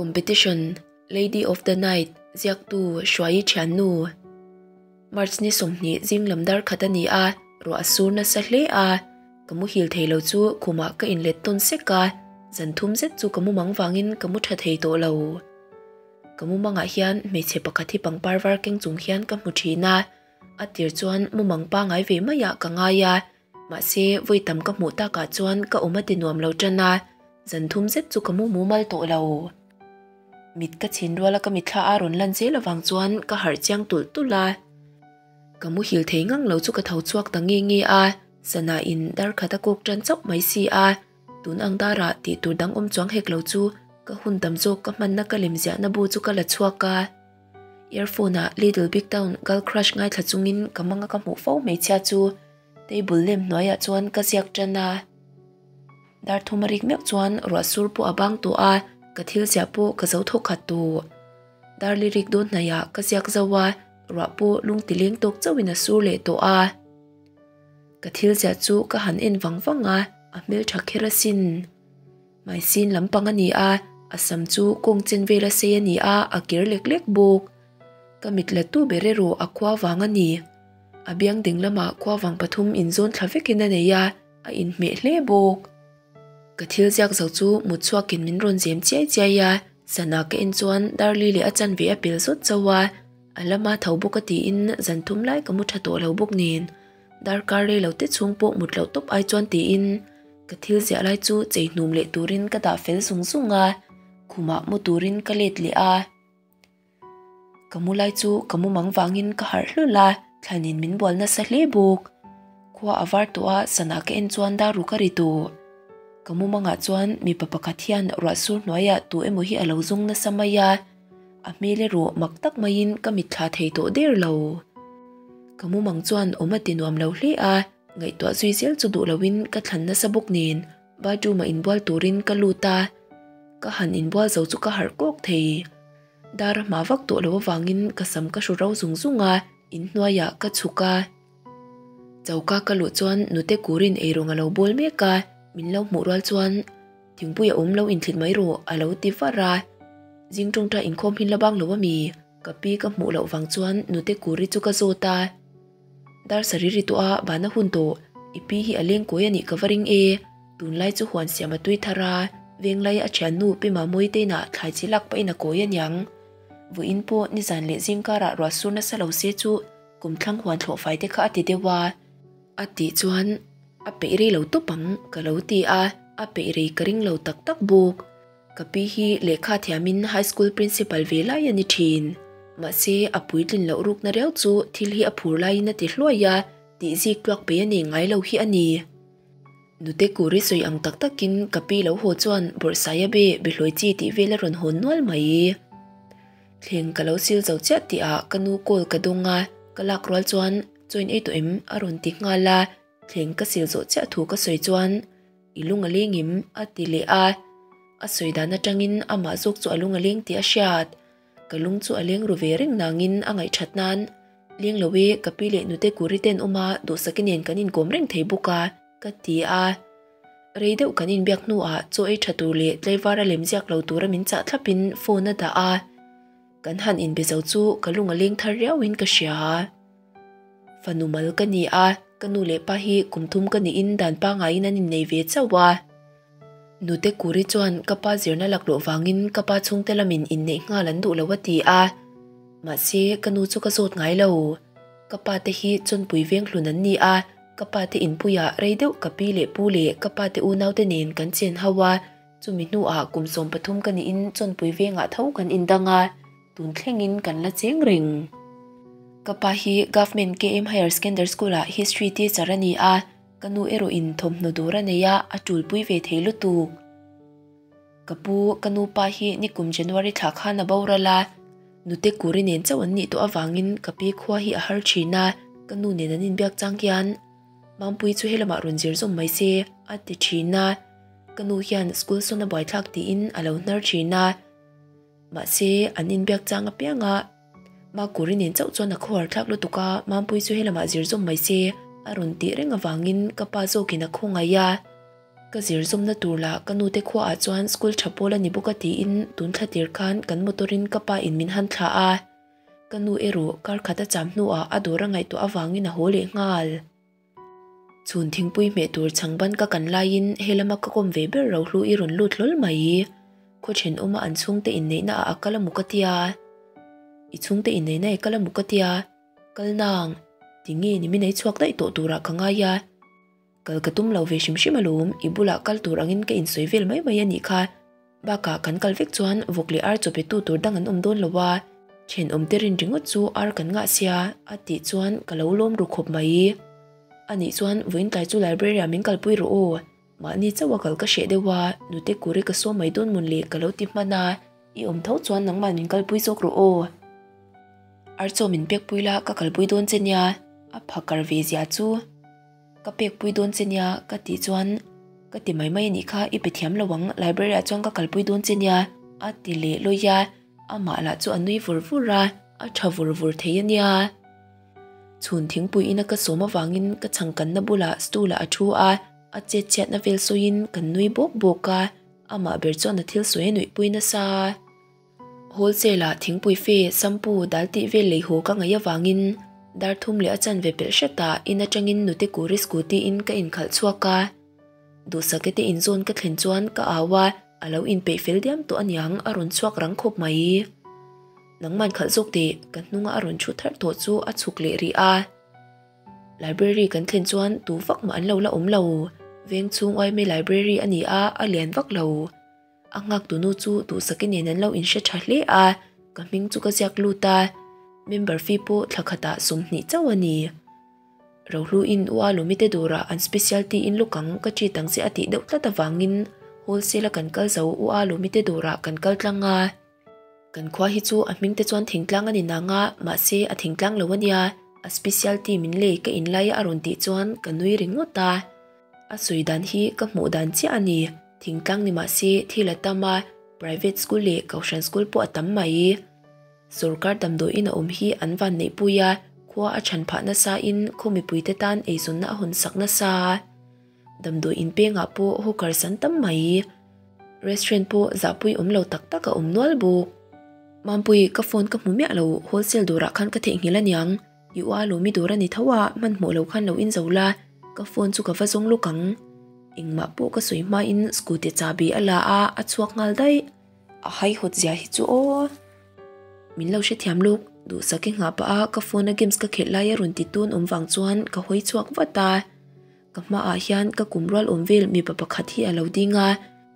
Competition, Lady of the Night, ziaktu Hruaii Thiannu. March ni 20 zing lam dar khat a ni a, ruah a sur nasa hle a. Ka muhil thei lo chu khumah ka inlet tawn sek a, zan thum zet chu ka mumang vangin ka mu tha thei tawh lo. Ka mumangah hian hmeichhe pakhat hi pangpar var keng chung hian ka hmu thin a, a tir chuan mumang pangai ve maiah ka ngai a, mahse vawi tam ka hmuh takah chuan ka awm a ti nuam lo tan a, zan thum zet chu ka mu mumal tawh lo. Mit ka chhin ruala ka mitthla a rawn lan zel avang chuan ka harh chiang tulh tulh a. Ka muhil thei ngang lo chu ka tho chhuak ta nge nge a, sana in dar khat a kawk tan chauh mai si a, tun ang darah tih tur dang awm chuang hek lo chu ka hun tam zawk ka hmanna ka lem ziahna bu chu ka la chhuak a. Earphone ah Little Big Town Girl Crush ngaithla chungin ka manga ka hmuh fo hmeichhia chu table lem hnuaiah chuan ka ziak tan a. Dar thum a rik meuh chuan ruah sur pawh a bang tawh a, ka thil ziah pawh ka zo thawk khat tawh. Dar lirik dawn hnaihah ka ziak zo a, ruah pawh lung ti leng tawk chauhin a sur leh tawh a. Ka thil ziah chu ka han en vang vang a, a hmeltha kher asin. Hmaisin lampang a ni a, a sam chu kawng chen vela sei a ni a, a kir lek lek bawk. Ka mit la tu ber erawh a khua vang a ni. A biang ding lamah khua vang pathum inzawn thla vekin a nei a, a inhmeh hle bawk. Ka thil ziak zo chu mut chhuakin min rawn zem chiai chiai a, sana ka en chuan Darli leh a chanve a pel zawt chauh a, a lama tho bawk a tiin zan thum lai ka mu tha tawh lo bawk nen darkar rei lo te chhung pawh mut loh tawp ai chuan tiin ka thil ziah lai chu chei hnum leh turin ka dah fel zung zung a, khumah mu turin ka let leh a. Ka mu lai chu ka mu mang vangin ka harh hlul a, thlanin min bual nasa hle bawk. Khua a var tawh a, sana ka en chuan dar ru ka ri tawh. Ka mu mangah chuan mipa pakhat hian ruah sur hnuaiah tu emaw hi a lo zung nasa mai a, a hmel erawh mak tak maiin ka mitthla thei tawh der lo. Ka mu mang chuan awm a ti nuam lo hle a, ngaihtuah zui zel chu duh loin ka thlan nasa bawk nen bathroom-ah inbual turin ka lut a, ka han inbual zo chu ka harh kawk thei. Dar a hma vak tawh lo avangin ka sam ka hru ro zung zung a, inhnuaiah ka chhuk a. Choka ka luh chuan nute kurin eirawng a lo bawl mek a, min lo hmuh rual chuan thingpui a awm lo inthlit mai rawh a lo ti var a. Zing tawngtai inkhawm hin la bang lo ami? Ka pi ka hmuh loh vang chuan nute kuri chu ka zawt a. Dar sarih ri tawh a bana hun tawh, i pi hi a leng kawi a nih ka va ring e. Tunlai chu huan siam a tui thar a, venglai a thiannu Pi Mamawii te inah thlai chi lak pahin a kawi a niang. Vawiin pawh nizan leh zing karah ruah sur nasa lo se chu kum thlang huan thlawh fai te kha a ti deuh a. A tih chuan a peih rei lo tawp ang ka lo ti a, a peih rei ka ring lo tak tak bawk. Ka pi hi lehkha thiamin high school principal ve lai a ni thin. Mahse a puitlin loh rukna riau chu thil hi a phur laiin a ti hluai a, tih zik tluak peih a nei ngai lo hi a ni. Nute Kuri sawi ang tak takin ka pi lo haw chuan bawrhsaia be behlawi chi tih vel a rawn hawn nual mai. Thleng ka lo sil zo chiah tihah ka nu call ka dawng a, ka lak rual chuan join ei tawh em a rawn ti nghal a, thleng ka sil zawh chiah thu ka sawi chuan i lung a leng em a ti leh a, a sawi dan atangin amah zawk chu a lung a leng tih a hriat. Ka lung chu a leng ru ve reng nangin a ngaihthat nan leng lo e ka pi leh nute kuri ten awm a duhsaki nen kan inkawm reng thei bawk a ka ti a. Rei deuh kan inbiak hnuah chaw ei tha tur leh tlaivar a lem ziak lo tura min chah thlapin phone a dah a. Kan han inbe zo chu ka lung a leng thar riauin ka hria. Fanu mal ka ni a, ka nu leh pa hi kum thum ka niin dan pangaiin an innei ve chauh a. Nute Kuri chuan ka pa zirna laklawh vangin ka pa chhungte lamin inneih nghal an duh lo a ti a. Mahse, ka nu chu ka zawt ngai lo. Ka pa te hi Chawnpui veng hlun an ni a, ka pa te inpuiah rei deuh ka pi leh pu leh ka pa te unaute nen kan chen ho a, chumi hnuah kum 13 ka niin Chawnpui vengah tho kan indang a, tun thlengin kan la cheng reng. Ka pa hi Government KM Higher Secondary School-ah History teacher a ni a. Ka nu erawh in thawmhnaw dawr a nei a, a tulpui ve thei lutuk. Ka pu, ka nu pa hi nikum January thla khan a boral a, nute kuri nen chauh an nih tawh avangin ka pi khua hi a har thin a, ka nu nen an inbiak chang hian Mampui chu helamah rawn zir zawm mai se a ti thin a, ka nu hian school sawn a buaithlak tiin a lo hnar thin a, mahse an inbiak chang apianga Makuri nen chauh chuan a khawhar thlak lutuk a, Mampui chu helamah zir zawm mai se a rawn tih reng avangin ka pa zawkin a khawngaih a. Ka zir zawmna tur lah ka nute khuaah chuan school tha pawl a ni bawk a tiin tun thla tir khan kan motor in ka pa in min han thlah a. Ka nu erawh kar khat a cham hnuah a dawr a ngaihtuah avangin a haw leh nghal. Chhun thingpui hmeh tur chhangban ka kan laiin helama ka kawm ve ber Rohlu i rawn lut hlawl mai. Khaw thenawma an chhungte inneihna ah a kal a mu ka tia. I chhungte inneihna i kal a mu ka tia. Kal nang. Tinge ni min ei chhuak daih tawh turah ka ngai a. Kal ka tum lo ve hrim hrim alawm, i bulah kal tur angin ka insawi vel mai mai a nih kha. Bakah kan kal vek chuan vawk leh ar chaw petu tur dang an awm dawn lo a, thenawmte rin ringawt chu ar kan ngah sia a tih chuan ka lo lawm ru khawp mai. A nih chuan vawiin tlai chu library ah min kalpui rawh aw, mahni chauh a kal ka hreh deuh a, nute kuri ka sawm mai dawn mawn le ka lo ti hman a, i awm tho chuan nangmah min kalpui zawk rawh aw. Ar chaw min pekpui la ka kalpui dawn che nia, a phakar ve zia chu. Ka pek pui dawn che nia ka tih chuan ka ti mai mai a nih kha i pe thiam lo ang library ah chuan ka kalpui dawn che nia a ti leh lawi a, amah lah chu a nui vur vur a, a tha vur vur thei a nia. Chhun thingpui ina ka sawm avangin ka chhangkanna bulah stool ah a thu a, a chet chhiatna vel sawiin kan nui bawk bawk a, amah ber chuan a thil sawi a nuihpui nasa. Wholesale ah thingpui fe, shampoo, dal tih vel lei haw ka ngaih avangin dar thum leh a chanve pelh hretah in atangin nute kuri scooty in ka inkhalh chhuak a. Duhsake te inzawn ka thlen chuan ka au a, a lo inpeih fel diam tawh aniang a rawn chhuak rang khawp mai. Nangman khalh zawk teh, ka hnunga a rawn thu tharh tawh chu a chhuk leh rih a. Library kan thlen chuan tu vak mah an lo la awm lo, veng chhung uaime library a ni a, a lian vak lo. A nghaktu nu chu duhsaki nen an lo inhre tha hle a, ka hming chu ka ziak lut a, member fee pawh thla khatah 20 chauh a ni. Rohluin U Alawmi te dawrah an specialty in luk ang ka treat ang che a tih deuh tlat avangin wholesale a kan kal zo U Alawmi te dawrah kan kal tlang a. Kan khua hi chu a hming te chuan thingtlang a ni nang a, mahse a thingtlang lo a nia, a specialty min lei ka in lai a rawn tih chuan ka nui ringawt a. A sawi dan hi ka hmuh dan chiah a ni. Thingtlang ni mah se thil a tam a, private school leh kohhran school pawh a tam mai. Sorkar damdawiin a awm hi an van neihpui a, khua a chhan phah nasa in khaw mipuite tan eizawnna a hawn sak nasa a. Damdawi in pengah pawh hawkers an tam mai. Restaurant pawh zahpui awm lo tak tak a awm nual bawk. Mampui, ka phone ka hmu miah lo, wholesale dawrah khan ka theihnghilh aniang. I ua lawmi dawr a ni tho a, hmanhmawh lo khan lo inzo la, ka phone chu ka va zawng lawk ang. Engmah pawh ka sawi hmain scooty chahbi a la a, a chhuak nghal daih. A haihawt zia hi chu aw. Min lo hrethiam lawk, duhsak i nghah pah a ka phone a games ka khelh lai a rawn ti tun awm vang chuan ka hawi chhuak vat a. Ka hmaah hian ka kum rual awm vel mipa pakhat hi a lo ding a,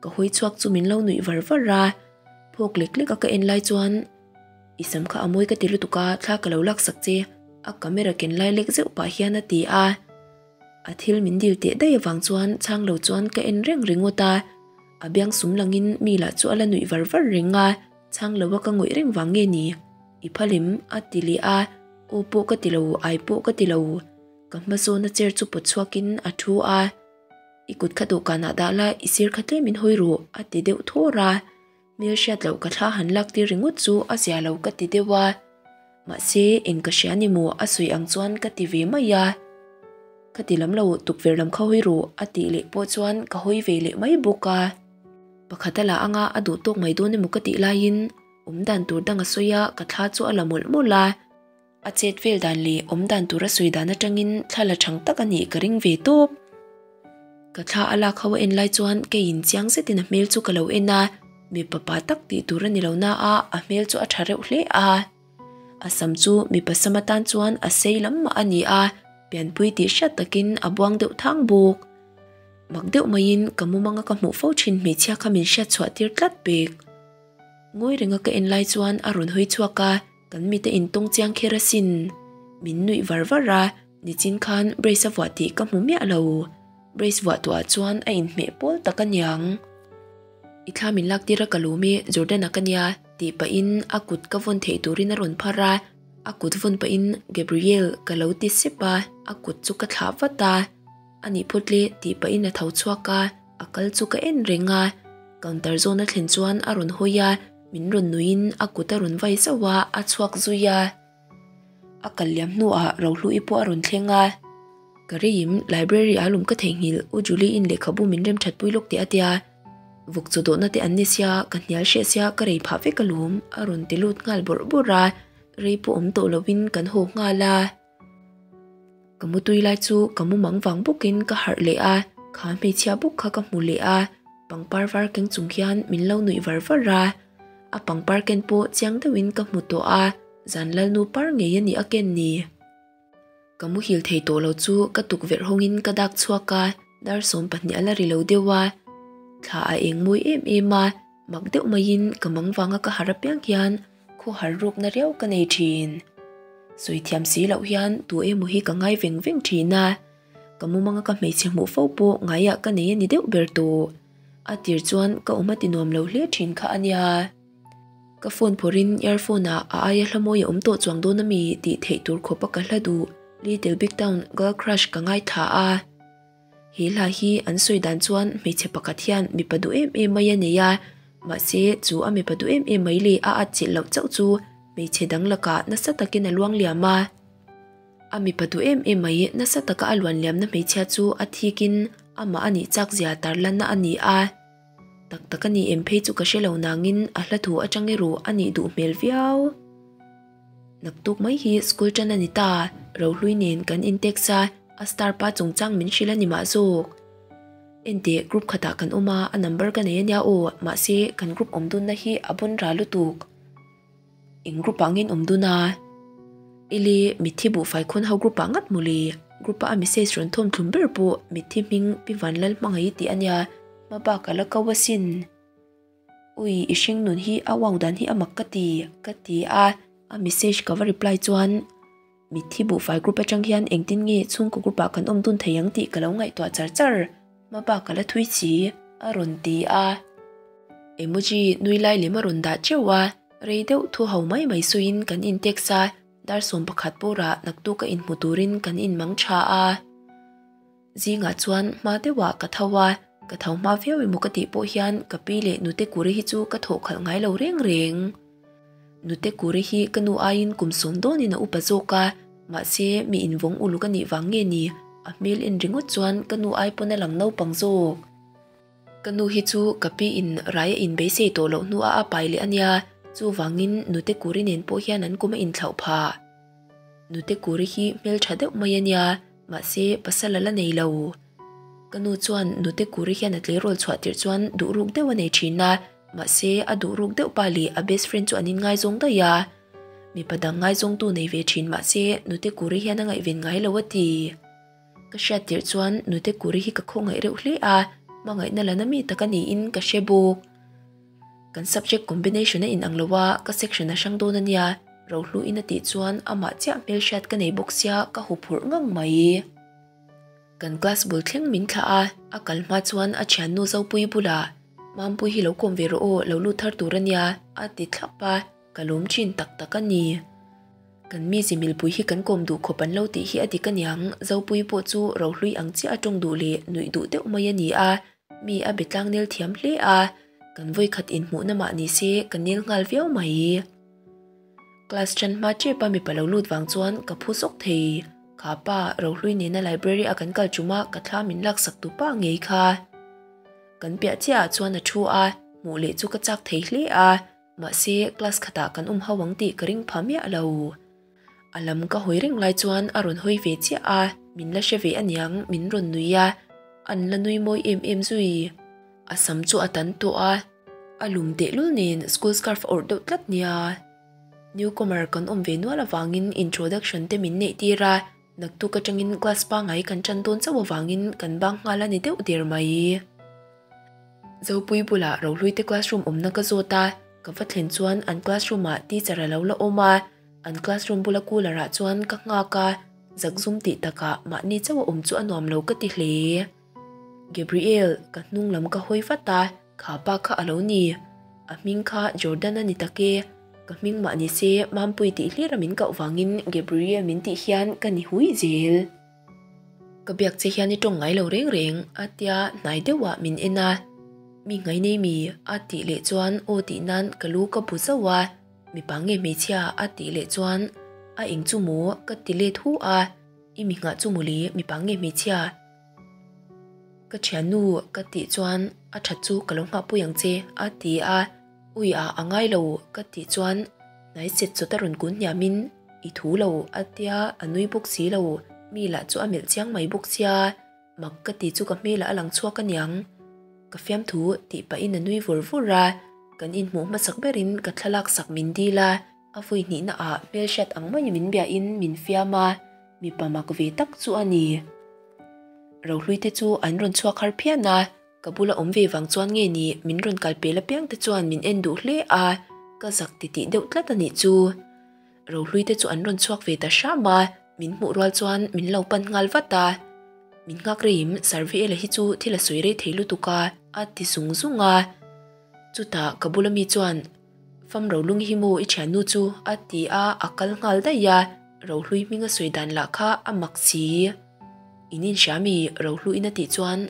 ka hawi chhuak chu min lo nuih var var a. Phawk lek lek a ka en lai chuan I sam kha a mawi ka ti lutuk a, thla ka lo laksak che, a camera ken lai lek zeuh pah hian a ti a. A thil min dil teh daih avang chuan chhang lo chuan ka en reng ringawt a, a biang sum langin mi lah chu a la nuih var var reng a, chhang lo a ka ngawih reng vang nge ni? I phalim a ti leh a, aw pawh ka ti lo, ai pawh ka ti lo. Ka hmazawn a chair chu pawt chhuakin a thu a, I kut kha dawhkanah dah la, i sir kha tlem in hawi rawh a ti deuh thawr a. Hmel hriat loh ka thla han lak tir ringawt chu a zia lo ka ti deuh a, mahse eng ka hria ni maw a sawi ang chuan ka ti ve mai a. Ka ti lam lo tukverh lam kha hawi rawh a tih leh pawh chuan ka hawi ve leh mai bawk a. Pakhat a la anga a duh tawk mai dawn emaw ka tih laiin awm dan tur dang a sawi a, ka thla chu a la mawlh mawlh a. A chet vel dan leh awm dan tur a sawi dan atangin thla la thang tak a nih ka ring ve tawp. Ka thla a lak ho a en lai chuan keiin chiang zetin a hmel chu ka lo en a, mipa pa tak tih tur a ni lo na a, a hmel chu a tha reuh hle a. A sam chu mipa sam atan chuan a sei lam mah a ni a, pianpui tih hriat takin a buang deuh thang bawk. Mak deuh maiin ka mumanga ka hmuh fo thin hmeichhia kha min hriat chhuah tir tlat pek. Ngawi renga ka en lai chuan a rawn hawi chhuak a, Kan mite intawng chiang kher asin. Min nuih var var a, nichin khan brace a vuah tih ka hmu miah lo. Brace vuah tuah chuan a inhmeh pawl tak aniang. I thla min lak tir a ka lawm i, Jordan-a ka nia, tih pahin a kut ka vawn theih turin a rawn phar a, a kut vawn pahin Gabriel ka lo ti sep a, a kut chu ka thlah vat a. A nih phawt le, tih pahin a tho chhuak a, a kal chu ka en reng a. Counter zawn a thlen chuan a rawn hawi a, Min rawn nuiin a kut a rawn vai zauh a, a chhuak zui a. A kal liam hnuah Rohlu-i pawh a rawn thleng a. Ka reim library ah lawm ka theihnghilh U Julie in lehkhabu min rem that pui lawk teh a tia. Vawk chaw dawhna te an ni sia, ka hnial hreh sia ka rei phah vek alawm a rawn ti lut nghal bawrh bawrh a, rei pawh awm tawh lovin kan haw nghal a. Ka mutui lai chu ka mu mang vang bawkin ka harh leh a, kha hmeichhia bawk kha ka hmu leh a, pangpar var keng chung hian min lo nuih var var a. A pangpar ken pawh chiang deuhin ka hmu tawh a, zan lalnu par ngei a nih a ken ni. Ka muhil thei tawh lo chu ka tukverh hawngin ka dak chhuak a, dar 20 a la ri lo deuh a. Thla a eng mawi em em a, mak deuh maiin ka mang vanga ka harh apiang hian khawhar rukna riau ka nei thin. Sawi thiam si loh hian tu emaw hi ka ngai veng veng thin a, ka mumanga ka hmeichhe hmuh fo pawh ngaiah ka nei a ni deuh ber tawh. A tir chuan ka awm a ti nuam lo hle thin kha a nia. Ka phone phawrhin earphone ah a aia hla mawi a awm tawh chuang dawn ami tih theih tur khawp a ka hla duh Little Big Town Girl Crush ka ngaithla a. He hla hi an sawi dan chuan hmeichhe pakhat hian mipa duh em em mai a nei a, mahse chu a mipa duh em em mai leh a atchilh loh chauh chu hmeichhe dang lakah nasa takin a luang liam a. A mipa duh em em mai nasa taka a luan liamna hmeichhia chu a thikin amah a nih chak zia tarlanna a ni a. Tak tak a ni em phei chu ka hre lo nangin a hla thu atang erawh a nih duh hmel viau. Naktuk mai hi school tan a ni ta, Rohlui nen kan in text a, a star pa chungchang min hrilh a ni mah zawk. Enteh group khatah kan awm a, a number ka nei a nia aw, mahse kan group awm dunna hi a bawn ra lutuk. Eng group ah ngen awm dun a? Ili mitthi buhfai khawn ho group ah ngat mawle, group a a message rawn thawm thlum ber pawh mitthi hming Pi Vanlal hmangaih tih a nia, hma bak a la ko asin. Ui i hring nun hi a uau dan hi a mak ka ti, ka ti a, a message ka va reply chuan mitthi buhfai group atang hian engtin nge chhungkaw group ah kan awm dun thei ang tih ka lo ngaihtuah char char, hma bak a la thui chi, a rawn ti a. Emoji nui lai lem a rawn dah teuh a, rei deuh thu ho mai mai sawiin kan in text a, dar 11 bawrah naktuk a inhmu turin kan inmang tha a. Zingah chuan hma deuhah ka tho a, ka tho hma viau emaw ka tih pawh hian ka pi leh nute kuri hi chu ka thawh khalh ngai lo reng reng. Nute kuri hi ka nu aiin kum sawm dawnin a upa zawk a, mahse mi invawng uluk a nih vang nge ni, a hmel en ringawt chuan ka nu ai pawn a lang naupang zawk. Ka nu hi chu ka pi in rai a inbeisei tawh loh hnuah a pai leh a nia, chuvangin nute kuri nen pawh hian an kum a inthlauh phah. Nute kuri hi hmeltha deuh mai a nia, mahse pasal a la nei lo. Ka nu chuan nute kuri hian a tleirawl chhuah tirh chuan duh ruk deuh a nei thin a, mahse a duh ruk deuh pa leh a best friend chu an inngaizawng daih a. Mipa dang ngaizawngtu nei ve thin mahse nute kuri hian a ngaihven ngai lo a ti. Ka hriat tirh chuan nute kuri hi ka khawngaih reuh hle a, hmangaihna la na mi tak a niin ka hre bawk. Kan subject combination a inang lo a, ka section a hrang dawn a nia, Rohluin a tih chuan amah chiah hmelhriat ka nei bawk sia ka huphurh ngang mai. Kan class bul thleng min thlah a, a kal hma chuan a thiannu Zopui bulah, Mampui hi lo kawm ve rawh aw, lo lut thar tur a nia, a ti thlap a, ka lawm thin tak tak a ni. Kan mizi milpui hi kan kawm duh khawp an lo tih hi a dik aniang, Zopui pawh chu Rohlui ang chiah a tawng duh leh nuih duh deuh mai a ni a, Mi a be tlang nel thiam hle a, kan vawikhat inhmuhna mah ni se ka nel nghal viau mai. Class ṭan hma ṭep a mipa lo lut vang chuan ka phu zawk thei. Kha pa Rohlui nena library a kan kal ṭum a ka thla min laksak tu pa ngei kha. Kan piah chiah ah chuan a thu a, hmuh leh chu ka chak thei hle a, mahse class khatah kan awm ho ang tih ka ring pha miah lo. A lam ka hawi reng lai chuan a rawn hawi ve chiah a, min la hre ve aniang min rawn nui a, an la nui mawi em em zui. A sam chu a tan tawh a, a lum tehlul nen school scarf a awrh deuh tlat nia. Newcomer kan awm ve nual avangin introduction te min neih tir a, naktuk atangin class pangai kan tan dawn chauh avangin kan bang nghal a ni deuh der mai. Zopui bulah Rohluite classroom awmna ka zawt a, ka va thlen chuan an classroom ah teacher a lo la awm a, An classroom bula cooler ah chuan ka nghak a, zakzum tih takah mahni chauh a awm chu a nuam lo ka ti hle. Gabriel, ka hnung lam ka hawi vat a, kha pa kha a lo ni. A hming kha Jordan a ni tak e, ka hming mah ni se Mampui tih hlir a min koh vangin Gabriel min tih hian ka ni hui zel. Ka biak che hian i tawng ngai lo reng reng a tia hnai deuhah min en a, mi ngai nei mi a tih leh chuan aw tih nan ka lu ka bu zauh a. Mipa nge hmeichhia a tih leh chuan a eng chu maw ka ti let hu a. I mi nghah chu mawle mipa nge hmeichhia? Ka thiannu ka tih chuan a that chu ka lo nghah pui ang che a ti a, ui ah a ngai lo ka tih chuan hnai set chawt a rawn kun hniam in i thu lo a tia a nui bawk si lo, mi lah chu a melh chiang mai bawk sia, mak ka ti chu ka hmelah a lang chhuak aniang. Ka fiamthu tih pahin a nui vur vur a, kan inhmuh hmasak berin ka thlalak sak min dil a, a vawi hnihna ah hmelhriat ang maiin min biahin min fiam a. Mipa mak ve tak chu a ni. Rohlui te chu an rawn chhuak har phian a, ka bula awm ve vang chuan nge ni min rawn kal pel apiang te chuan min en duh hle a, ka zak titih deuh tlat a nih chu. Rohlui te chu an rawn chhuak ve ta hram a, min hmuh rual chuan min lo pan nghal vat a. Min nghak reim Sarvi-ela hi chu thil a sawi rei thei lutuk a, a ti zung zung a. Chutah ka bula mi chuan Fam Rolung hi maw i thiannu chu? a ti a, a kal nghal daih a, Rohlui hming a sawi dan lah kha a mak si. In inhria mi? Rohluin a tih chuan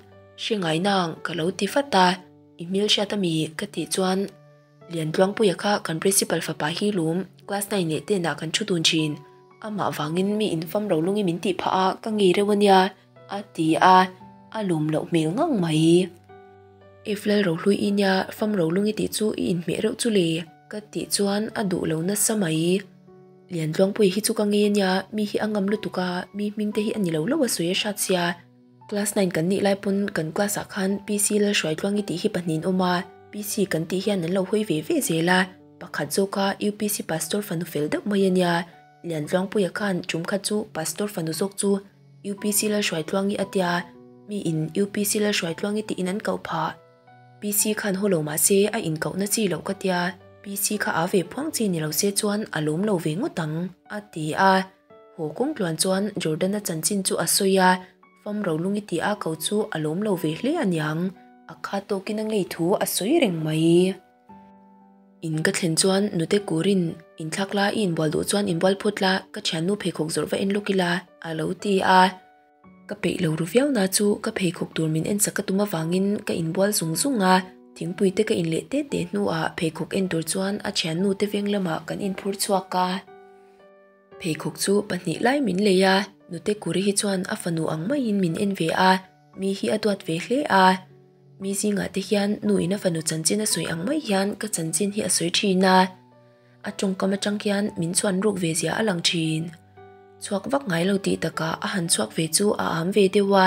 Hre ngai nang ka lo ti vat a, I hmelhriat a mi? ka tih chuan Liantluangpuia kha kan principal fapa hi lum, class nine leh ten ah kan thu dun thin, amah vangin mi in Fam Rolungi min tih phah a, ka ngei reuh a nia. A ti a, a lawm loh hmel ngang mai. If Lalrohlui i nia fam rolung i tih chu i inhmeh reuh chu le? Ka tih chuan a duh lo nasa mai. Liantluangpuii hi chu ka ngei a nia, mi hi a ngam lutuk a, mi hming te hi a ni lo lo a sawi a hrat sia. Class nine kan nih lai pawn kan class ah khan PC Lalhruaitluangi tih hi pahnihin awm a, PC kan tih hian an lo hawi ve ve zel a, pakhat zawk a UPC Pastor fanu fel deuh mai a nia. Liantluangpuia khan tum khat chu Pastor fanu zawk chu UPC Lalhruaitluangi a tia, mi in UPC Lalhruaitluangi tiin an koh phah. PC khan haw lo mah se a inkohna chi loh ka tia, PC kha a ve phuang chi ni lo se chuan a lawm lo ve ngawt ang, a ti a. Haw kawng tluan chuan Jordan-a chanchin chu a sawi a, Fam Rolungi ti a ko chu a lawm lo ve hle aniang, a kha tawkin a ngei thu a sawi reng mai. In ka thlen chuan nute kurin inthlak la i inbual duh chuan inbual phawt la, ka thiannu pheikhawk zawrh va en lawk ila a lo ti a. Ka peih lo ru viau na chu ka pheikhawk tur min en sak ka tum avangin ka inbual zung zung a, thingpui te ka in leh te te hnuah pheikhawk en tur chuan a thiannu te veng lamah kan inphur chhuak a. Pheikhawk chu pahnih lai min lei a, nute kuri hi chuan a fanu ang maiin min en ve a, mi hi a duat ve hle a. Mi zingah te hian nu in a fanu chanchin a sawi ang mai hian ka chanchin hi a sawi thin a, a tawngkam atang hian min chhuan ruk ve zia a lang thin. Chhuak vak ngai lo tih takah a han chhuak ve chu a am ve deuh a,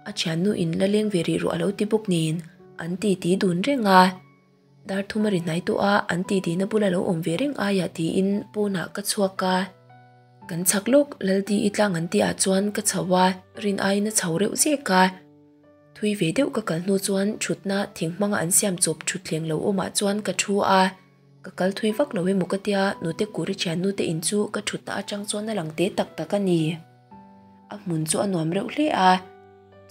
a thiannu in la leng ve rih ruah a lo ti bawk nen an titi dun reng a. Dar thum a ri hnai tawh a, an titi na bula lo awm ve reng aiah tiin pawnah ka chhuak a. Kan chhak lawk Laldi i tlang an tihah chuan ka chho a, rin aiin a chho reuh zek a. Thui ve deuh ka kal hnu chuan thutna thing hmanga an siam chawp thutthleng lo awmah chuan ka thu a, ka kal thui vak lo emaw ka tia nute kuri thiannu te in chu ka thutna atang chuan a lang te tak tak a ni. A hmun chu a nuam reuh hle a,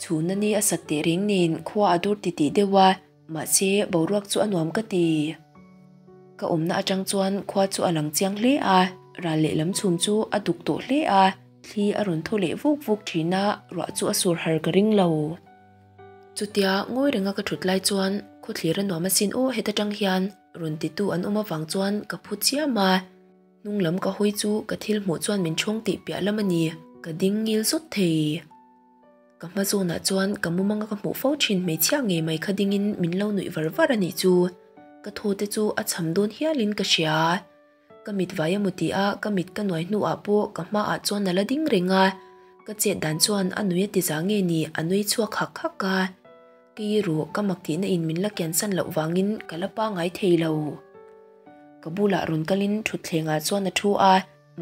chhuna ni a sat teh reng nen khua a dur titih deuh a, mahse boruak chu a nuam ka ti. Ka awmna atang chuan khua chu a lang chiang hle a, ral lehlam chhum chu a duk tawh hle a. Thli a rawn thaw leh vuk vuk thin a, ruah chu a sur har ka ring lo. Chutia ngawi renga ka thut lai chuan khawthlir a nuam asin aw heta tang hian rawn titu an awm avang chuan ka phu chiam a. Hnung lam ka hawi chu ka thil hmuh chuan min chhawng tih piah lam a ni, ka ding ngil zawt thei. Ka hma zawnah chuan ka mumanga ka hmuh fo thin hmeichhia ngei mai kha dingin min lo nuih var var a nih chu. Ka thaw te chu a cham dawn hialin ka hria. Ka mit vai a mu tih a, ka mit ka nuai hnuah pawh ka hmaah chuan a la ding reng a, ka chet dan chuan a nui a ti za nge ni a nui chhuak hak hak a. Kei erawh ka mak tihna in min la kiansan loh vangin ka la pangai thei lo. Ka bulah rawn kalin thutthlengah chuan a thu a,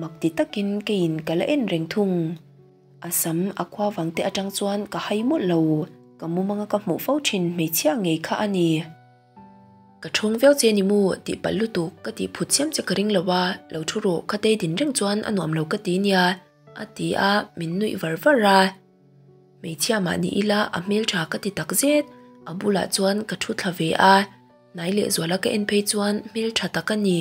mak ti takin keiin ka la en reng thung. A sam a khua vang te atang chuan ka hai mawlh lo, ka mumanga ka hmuh fo thin hmeichhia ngei kha a ni. Ka thawng viau che ni maw tih palh lutuk ka tih phut chiam che ka ring lo a, lo thu rawh kha te din reng chuan a nuam lo ka ti nia a ti a, min nuih var var a. Hmeichhia mah ni ila a hmeltha ka ti tak zet, a bulah chuan ka thu thla ve a, hnai leh zuala ka en phei chuan hmeltha tak a ni.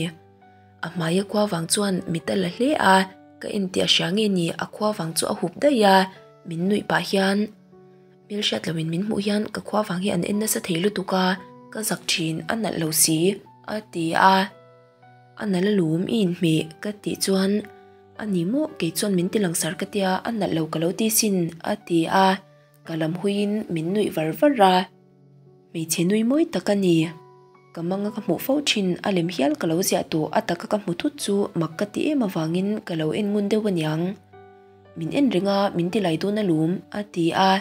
A hmaia khua vang chuan mit a la hle a, ka en tih a hria nge ni a khua vang chu a hup daih a, min nuih pah hian. Hmelhriat loin min hmuh hian ka khua vang hi an en nasa thei lutuk a, ka zak thin a nalh lo si a ti a. A nalh alawm i inhmeh ka tih chuan A ni maw, kei chuan min ti langsar ka tia, a nalh lo ka lo ti sin, a ti a, ka lam huiin min nuih var var a. Hmeichhe nui mawi tak a ni. Ka manga ka hmuh fo thin, a lem hial ka lo ziah tawh, a taka ka hmu thut chu mak ka ti em avangin ka lo en ngun deuh aniang. Min en reng a, min ti lai dawn alawm, a ti a.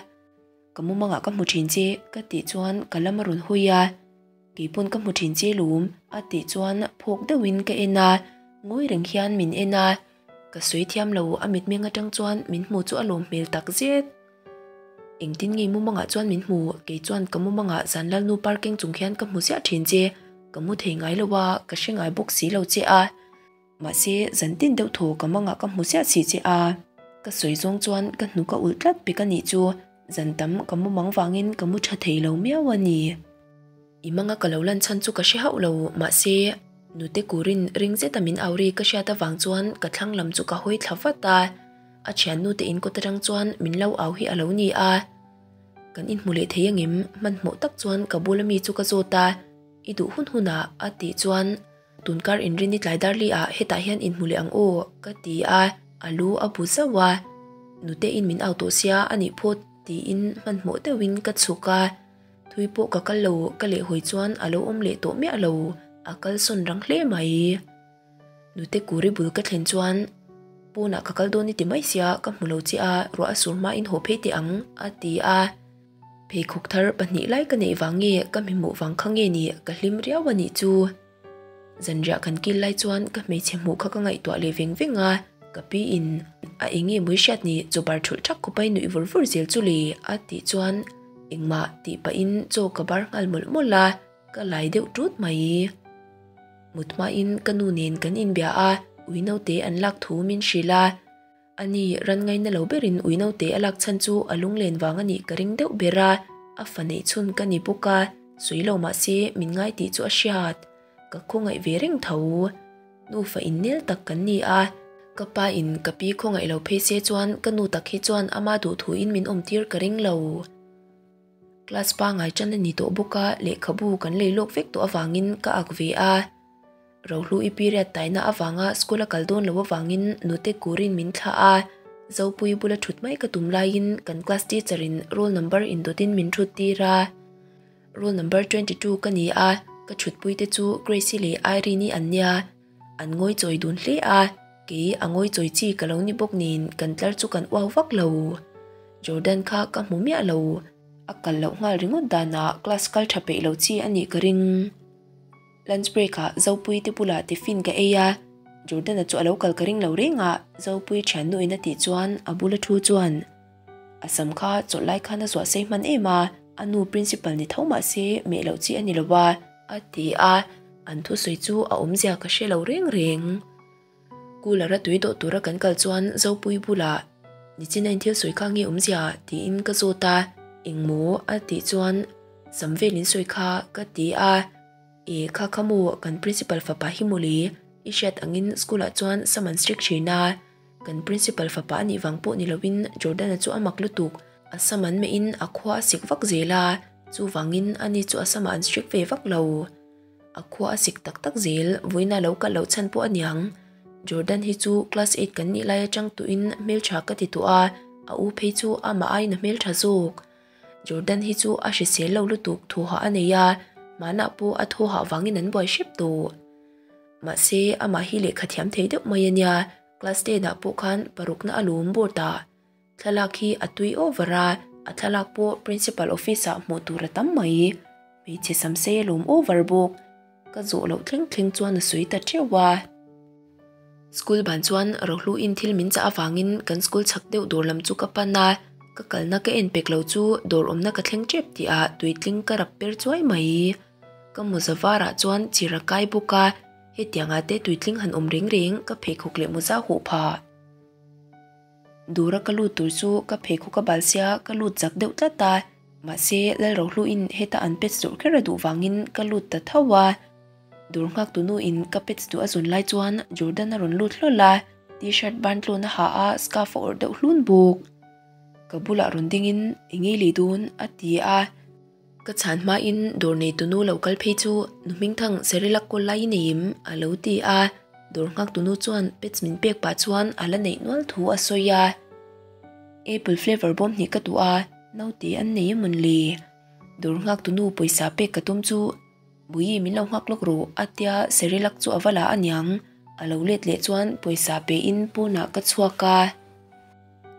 Ka mumangah ka hmu thin che, ka tih chuan ka lam a rawn hawi a. Kei pawn ka hmu thin che lawm, a tih chuan phawk deuhin ka en a, ngawi reng hian min en a. Ka sawi thiam lo, a mitmeng atang chuan min hmu chu a lawm hmel tak zet. Engtin nge mumangah chuan min hmu, kei chuan ka mumangah zan lalnu par keng chung hian ka hmu ziah thin che, ka mu thei ngai lo a, ka hre ngai bawk si lo che a. Mahse, zan tin deuh thaw ka mangah ka hmu ziah si che a, ka sawi zawng chuan ka hnuk a ulh tlat pek a nih chu, zan tam ka mu mang vangin ka mu tha thei lo miau a ni. I manga ka lo lan chhan chu ka hre hauh lo, mahse, nute kurin ring zeta min au ri ka hriat avang chuan ka thlang lam chu ka hawi thla vat a, a thiannu te in kawt atang chuan min lo au hi a lo ni a. Kan inhmu leh thei angem? Hmanhmawh tak chuan ka bula mi chu ka zawt a, I duh hun hunah a tih chuan Tunkar inrin i tlai darli ah hetah hian inhmu leh ang aw ka ti a, a lu a bu zauh a. Nute in min au tawh sia a nih phawt tiin hmanhmawh deuhin ka chhuk a. Thui pawh ka kal lo ka lehhawi chuan a lo awm leh tawh miah lo, a kalsawn rang hle mai. Nute kuri bul ka thlen chuan pawnah ka kal dawn i ti mai sia ka hmu lo che a, ruah a sur hmain haw phei teh ang a ti a. Pheikhawk thar pahnih lai ka neih vang nge ka hmihmuh vang kha nge ni ka hlim riau a nih chu. Zanriah kan kil lai chuan ka hmeichhe hmuh kha ka ngaihtuah leh veng veng a, ka pi in a eng nge mawi hriat ni chaw bar thulh thak khawp a i nuih vur vur zel chu le a tih chuan engmah tih pahin chaw ka bar nghal mawlh mawlh a, ka lai deuh tut mai. Mut hmain ka nu nen kan inbia a, ui naute an lak thu min hrilh a. Ani, ran ngaina lo berin ui naute a lak chhan chu a lunglen vang a nih ka ring deuh ber a, a fa neih chhun ka ni bawk a, sawi lo mah se min ngai tih chu a hriat. Ka khawngaih ve reng tho. Nufa innel tak kan ni a, ka pa in ka pi khawngaih lo phei se chuan ka nu tak hi chuan ama duhthuin min awmtir ka ring lo. Class pangai tan a ni tawh bawk a, lehkhabu kan lei lawk vek tawh avangin ka ak ve a. Rohlu i period taina avanga school a kal dawn lo avangin nute kurin min thlah a, Zopui bula thut mai ka tum laiin kan class teacher in roll number indawtin min thut tir a. Roll number 22 ka ni a, ka thutpui te chu Grace-i leh Irene-i an nia, an ngawi chawi dun hle a, kei a ngawi chawi chi ka lo ni bawk nen kan tlar chu kan uau vak lo. Jordan kha ka hmu miah lo, a kal loh nghal ringawt danah class kal tha peih lo chi a nih ka ring. Lunch break ah Zopui te bulah tiffin ka ei a, Jordana chu a lo kal ka ring lo reng a, Zopui thiannu in a tih chuan a bula thu chuan a sam kha chawlh lai khan a zuah sei hman em a, a nu principal ni tho mah se meh loh chi a ni lo a, a ti a, an thusawi chu a awmzia ka hre lo reng reng. Cooler a tui dawh tura kan kal chuan Zopui bulah Nichina in thil sawi kha nge awmzia tiin ka zawt a, engmaw a tih chuan sam vel in sawi kha ka ti a, e kha kha maw kan principal fapa hi mawle i hriat angin school ah chuan sam an strict thin a, kan principal fapa a nih vang pawh ni lovin Jordan-a chu a mak lutuk, a sam an meh in a khua a sik vak zel a, chuvangin ani chu a samah an strict ve vak lo. A khua a sik tak tak zel, vawiina lo kalh loh chhan pawh a niang. Jordan hi chu class eight kan nih lai atang tuhin hmeltha ka ti tawh a, a u phei chu amah aiin a hmeltha zawk. Jordan hi chu a hrisel lo lutuk thuhah a nei a, hmanah pawh a thawhah vangin an buai hrep tawh. Mahse, amah hi lehkha thiam thei deuh mai a nia, class ten ah pawh khan parukna a lawm board ah. Thlalak hi a tui over a, a thlalak pawh principal office ah hmuh tur a tam mai. Hmeichhe samsei a lawm over bawk. Ka zawh loh thleng thleng chuan a sawi ta teuh a. School ban chuan Rohlu in thil min chah avangin kan school chhak deuh dawr lam chu ka pan a, ka kalna ka en pek lo chu dawr awmna ka thleng tep tih ah tuitling ka rap per chuai mai. Ka mawza varah chuan chir a kai bawk a, hetiangah te tuitling han awm reng reng ka pheikhawk leh mawza huh phah. Dura ka lut tur chu ka pheikhawk a bal sia ka lut chak deuh tlat a, mahse Lalrohluin heta an pets tur kher a duh vangin ka lut ta tho a. Dur nghak tu nuin ka pets duh a zawn lai chuan Jordan a rawn lut hlawl a, t-shirt ban tlawn a ha a, scarf a awrh deuh hlun bawk. Ka bulah rawn dingin eng ei lei dawn a ti a. Ka chhan hmain dawr nei tunu lo kal phei chu nu Hmingthang Cerelac kawl lai i nei em? a lo ti a. Dawr nghaktunu chuan pets min pek pah chuan a la neih nual thu a sawi a. Apple flavour bawm hnih ka duh a, naute an nei emawn le? Dawr nghaktunu pawisa pek ka tum chu Bui min lo nghak lawk rawh a tia Cerelac chu a va la aniang. A lo let leh chuan pawisa pe in pawnah ka chhuak a.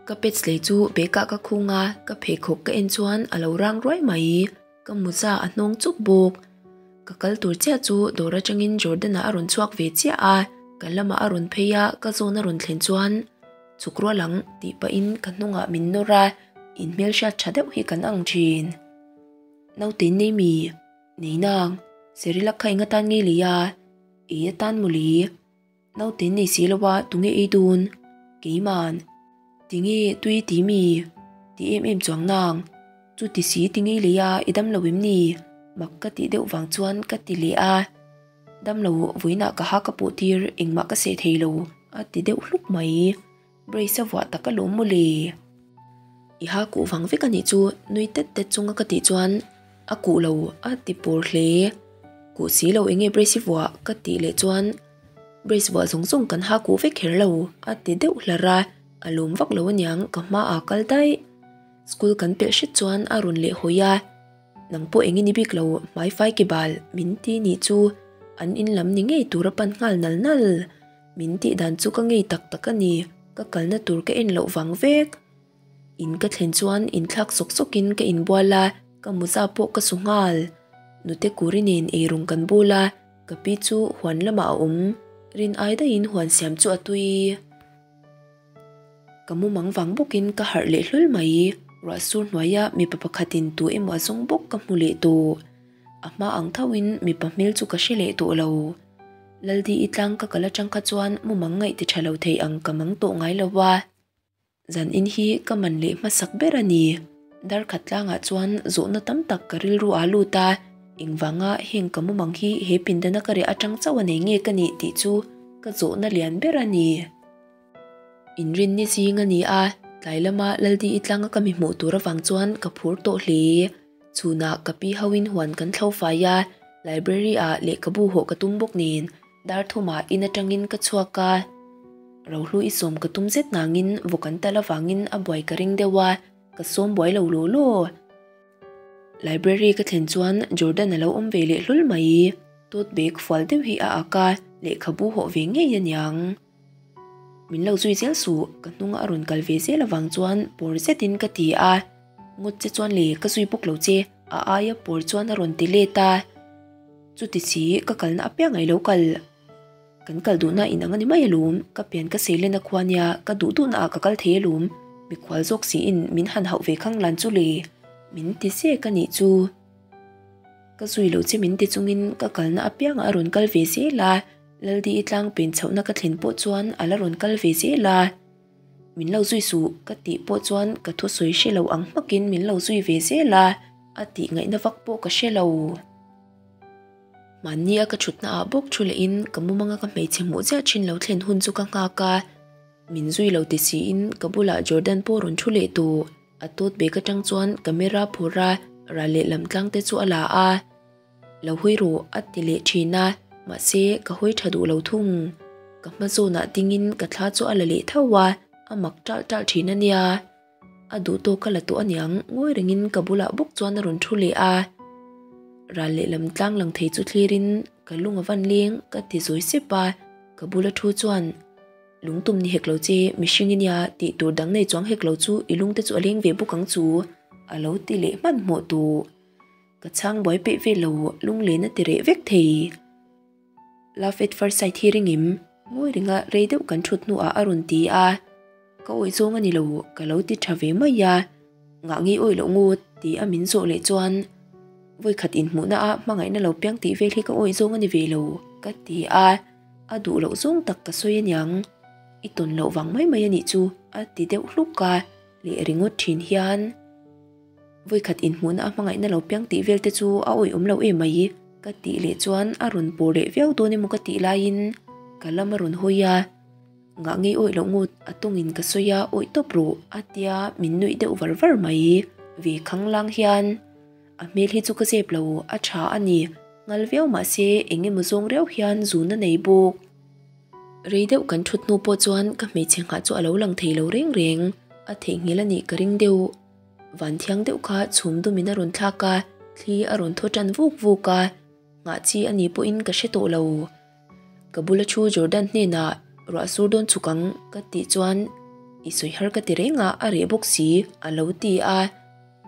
Ka pets lei chu bag ah ka khung a, ka pheikhawk ka en chuan a lo rang ruai mai. Ka mawza a hnawng chuk bawk. Ka kal tur chiah chu dawr atangin Jordan-a a rawn chhuak ve chiah a, ka lamah a rawn phei a, ka zawn a rawn thlen chuan chuk rual ang tih pahin ka hnungah min nawr a, inhmelhriat tha deuh hi kan ang thin. Naute nei mi? Nei nang. Cerelac kha eng atan nge lei a? Ei atan mawle. Naute nei si lo a, tunge ei dun? Keiman. Tinge tui ti mi? Ti em em chuang nang. Chu ti si tinge i lei a, i dam lo em ni? Mak ka tih deuh vang chuan ka ti leh a. Dam lo, vawiinah ka ha ka pawh tir, engmah ka seh thei lo, a ti deuh hluk mai. Brace a vuah tak alawm mawle. I ha kuh vang vek anih chu nui tet tet chunga ka tih chuan a kuh lo a ti pur hle. Kuh si lo enge brace i vuah ka tih leh chuan brace vuah zawng zawng kan ha kuh vek kher lo a ti deuh hlar a, a lawm vak lo aniang ka hma ah kal daih. School kan pelh hret chuan a rawn leh hawi a, nang pawh eng i ni bik lo hmai fai ke bal min ti nih chu an in lam ni ngei tur a pan nghal nal nal. Min tih dan chu ka ngei tak tak a ni, ka kalna tur ka en loh vang vek. In ka thlen chuan inthlak sawk sawkin ka inbual a, ka mawza pawh ka su nghal. Nute Kuri nen eirawng kan bul a, ka pi chu huan lamah a awm. Rin ai daihin huan siam chu a tui. Ka mumang vang bawkin ka harh leh hlawl mai. Ruah sur hnuaia mipa pakhatin tu emaw a zawng bawk ka hmu leh tawh. A hma ang thoin mipa hmel chu ka hre leh tawh lo. Laldi i tlang ka kal atang kha chuan mumang ngaih ti tha lo thei ang ka mang tawh ngai lo a. Zan in hi ka man leh hmasak ber a ni. Darkhat tlangah chuan zawhna tam tak ka rilru aa lut a, engvanga heng ka mumang hi he pindana ka reh atang chauh a nei nge ka nih tih chu ka zawhna lian ber a ni. Inrinni zing a ni a, tlai lama Laldi i tlanga ka mi hmuh tur avang chuan ka phur tawh hle. Chhunah ka pi hoin huan kan thlo fai a, library ah lehkhabu hawh ka tum bawk nen dar thumah in atangin ka chhuak a. Rohlu i sawm ka tum zet nangin vawk an tal avangin a buai ka ring deuh a, ka sawm buai lo law law. Library ka thlen chuan Jordan a lo awm ve leh hlawl mai. Tote bag fual deuh hi a ak a, lehkhabu hawh ve ngei aniang. Min lo zui zel suh, ka hnunga a rawn kal ve zel avang chuan pawr zetin ka ti a. Ngawt che chuan le ka zui bawk lo che, a aia pawr chuan a rawn ti let a. Chuti si, ka kalna apiang ai lo kal. Kan kal duhna in ang a ni mai alawm, ka pian ka sei len a khua nia, ka duh duhna ah ka kal thei alawm, mikhual zawk siin min han hauh ve khang lan chu le, min ti zek a nih chu. Ka zui lo che min ti chungin ka kalna apiangah a rawn kal ve zel a, Laldi i tlang pen chhohna ka thlen pawh chuan a la rawn kal ve zel a. Min lo zui suh ka tih pawh chuan ka thusawi hre lo ang hmakin min lo zui ve zel a, a tih ngaihna vak pawh ka hre lo. Mahni a ka thutna ah bawk thu lehin ka mumanga ka hmeichhe hmuh chiah thin lo thlen hun chu ka nghak a, min zui lo ti siin ka bulah Jordan pawh rawn thu leh tawh. A tote bag atang chuan camera phur a, ral leh lam tlang te chu a la a. Lo hawi rawh a ti leh thin a, mahse ka hawi tha duh lo thung. Ka hma zawnah dingin ka thla chu a la leh tho a, a mak ṭalh ṭalh thin a nia. A duh tawk ka la tawh aniang, ngawi rengin ka bulah bawk chuan a rawn thu leh a. Ral lehlam tlang lang thei chu thlirin ka lung a van leng ka ti zawi sep a, ka bula thu chuan Lungtum ni hek lo che, mihring i nia tih tur dang nei chuang hek lo chu i lungte chu a leng ve bawk ang chu a lo ti leh hmanhmawh tawh. Ka chhang buai peih vel lo, lunglen a ti reh vek thei. Love at first sight hi ringim, ngawi ringa rei deuh kan thut hnuah a rawn ti a. Ka awih zawng a ni lo, ka lo ti tha ve mai a. Ngah ngei awih loh ngawt ti a min zawh leh chuan vawikhat inhmuhna ah hmangaihna lo piang tih vel hi ka awih zawng a ni ve lo, ka ti a. A duh loh zawng tak ka sawi aniang, i tawn loh vang mai mai a nih chu a ti deuh hluk a, leh ringawt thin hian. Vawikhat inhmuhna a hmangaihna lo piang tih vel te chu a awih awm lo em mai ka tih leh chuan a rawn pawr leh viau dawn emaw ka tih laiin ka lam a rawn hawi a, ngah ngei awih loh ngawt a tawngin ka sawi a awih tawp rawh a tia min nuih deuh var var mai ve khanglang hian a hmel hi chu ka zep lo a tha a ni ngal viau mahse eng emaw zawng riau hian zun a nei bawk. Rei deuh kan thut hnu pawh chuan ka hmeichhe nghah chu a lo lang thei lo reng reng, a theihnghilh a nih ka ring deuh. Van thiang deuh kha chhum dumin a rawn thlak a, thli a rawn thaw tan vuk vuk a, nghah chi a nih pawhin ka hre tawh lo. Ka bula thu Jordan hnenah ruah sur dawn chuk ang ka tih chuan i sawi har ka ti reng a, a reh bawk si a lo ti a.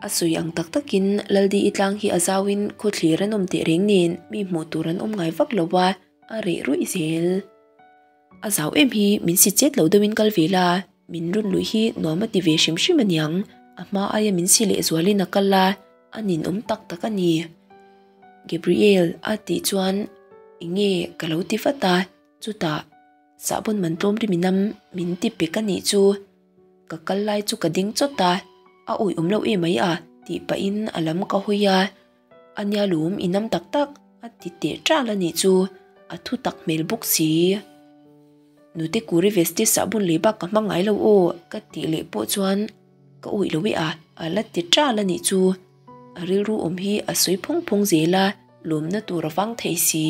A sawi ang tak takin Laldi i tlang hi a zauin khawthlir an awm teh reng nen mi hmuh tur an awm ngai vak lo a, a reh ruih zel. A zau em hi min si chet lo deuhin kal ve la, min run luih hi nuam a ti ve hrim hrim aniang, a hma aia min si lehzualin a kal a, a ninawm tak tak a ni. Gabriel a tih chuan enge ka lo ti vat a, chutah sahbawn man tlawm rim inam min ti pek a nih chu. Ka kal lai chu ka ding chawt a, a awih awm loh em mai a tih pahin a lam ka hawi a, a nia lum inam tak tak a ti teh ṭal a nih chu, a thu tak hmel bawk si. Nute Kuri Vesti sahbawn lei bak ka hmang ngai lo aw ka tih leh pawh chuan ka awih lo e a, a la ti ṭal a nih chu. A rilru awm hi a sawi phawng phawng zel a, lawmna tur a vang thei si.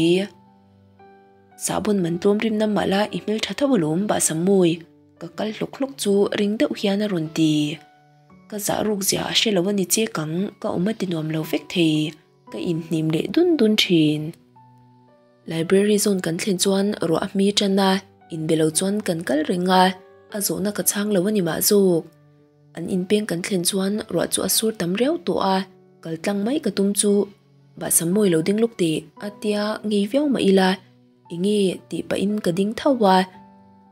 Sahbawn man tlawm rim nam mah la i hmeltha tho alawm Bahsam mawi, ka kal hlawk hlawk chu ring deuh hian a rawn ti. Ka zah ruk zia a hre lo a ni chek ang, ka awm a ti nuam lo vek thei, ka inhnim leh dun dun thin. Library zawn kan thlen chuan ruah a hmi tan a, inbe lo chuan kan kal reng a, a zawhna ka chhang lo a ni mah zawk. An inpeng kan thlen chuan ruah chu a sur tam riau tawh a, kal tlang mai ka tum chu bahsam mawi lo ding lawk teh a tia ngei viau mah ila enge tih pahin ka ding tho a,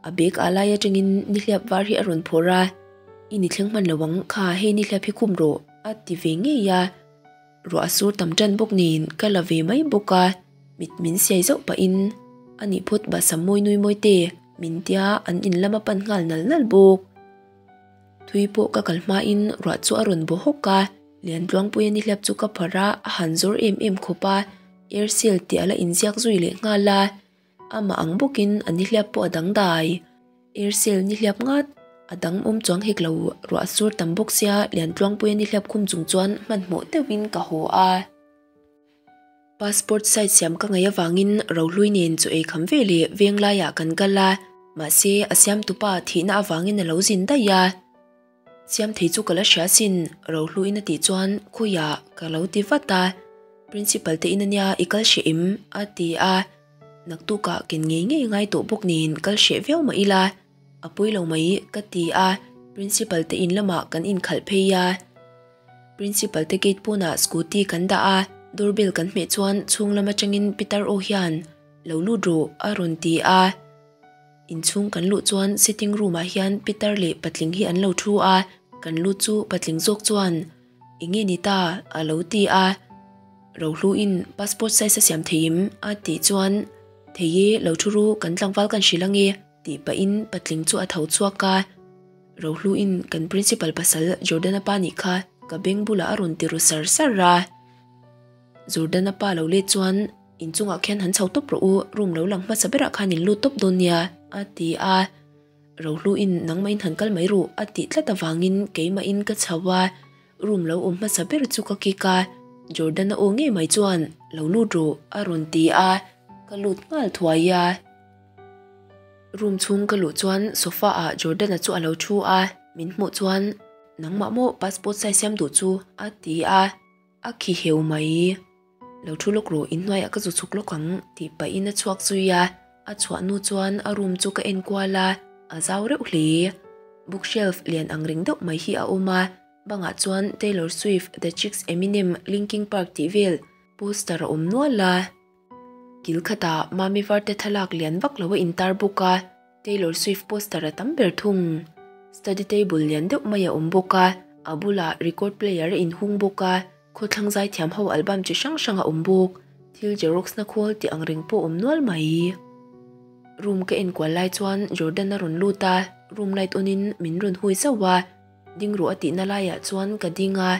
a bag ah lai atangin nihliap var hi a rawn phawrh a, i ni thleng hman lo ang kha hei nihliap hi khum rawh a ti ve ngei a, ruah a sur tam tan bawk nen ka la ve mai bawk a, mit min siai zauh pahin a nih phawt bahsam mawi nui mawi te min tia an in lam a pan nghal nal nal bawk. Thui pawh ka kal hmain ruah chu a rawn baw hawk a, Liantluangpuia nihliap chu ka phar a, a han zawr em em khawp a, Aircel tih a la inziak zui leh nghal a, amah ang bawkin a nihliap pawh a dangdai. Aircel nihliap ngat, a dang awm chuang hek lo, ruah sur tam bawk sia Liantluangpuia nihliap khum chung chuan hmanhmawh deuhin ka haw a. Passport size siam ka ngaih avangin Rohlui nen chaw ei kham ve leh veng laiah kan kal a, mahse a siamtupa thihna avangin a lo zin daih a. Siam thei chu ka la hria sin, Rohluin a tih chuan khawiah ka lo ti vat a, Principal te in ania i kal hreh em? a ti a, naktukah ken ngei ngei ngai tawh bawk nen kal hreh viau mah ila a pawi lo mai ka ti a, Principal te in lamah kan inkhalh phei a. Principal te gate pawnah scooty kan dah a, doorbell kan hmeh chuan chhung lam atangin Peter aw hian lo lut rawh a rawn ti a. Inchhung kan luh chuan sitting room ah hian Peter leh patling hi an lo thu a, kan lut chu patling zawk chuan enge ni ta a lo ti a. Rohluin passport size a siam thei em a tih chuan thei e lo thu ru kan tlangval kan hrilh ange tih pahin patling chu a tho chhuak a. Rohluin kan principal pasal Jordana pa nih kha ka beng bulah a rawn ti ru sar sar a. Jordana pa lo let chuan inchungah khian han chho tawp rawh u, room lo lang hmasa berah khan in lut tawp dawn nia a ti a. Rohluin nangmahin han kal mai ruh a tih tlat avangin keimahin ka chho a, room lo awm hmasa ber chu ka kick a, Jordana aw ngei mai chuan lo lut rawh a rawn ti a, ka lut nghal thuai a. Room chhung ka luh chuan sofa ah Jordan-a chu a lo thu a, min hmuh chuan nangmah maw passport size siam duh chu a ti a, a khi heu mai. Lo thu lawk rawh inhnuaiah ka zu chhuk lawk ang tih pahin a chhuak zui a, a chhuah hnu chuan a room chu ka en kual a, a zau reuh hle. Bookshelf lian ang reng deuh mai hi a awm a, bangah chuan Taylor Swift, The Chicks, Eminem, Linkin Park tih vel poster a awm nual a. Kil khatah Mami Varte thlalak lian vak lo a intar bawk a, Taylor Swift poster a tam ber thung. Study table lian deuh mai a awm bawk a, a bulah record player a inhung bawk a, khawthlang zaithiam ho album chi hrang hrang a awm bawk. Thil xerox na khawl tih ang reng pawh awm nual mai. Room ka enkual lai chuan Jordan a rawn lut a, room light on in min rawn hui zauh a, Ding rawh a tihna laiah chuan ka ding a,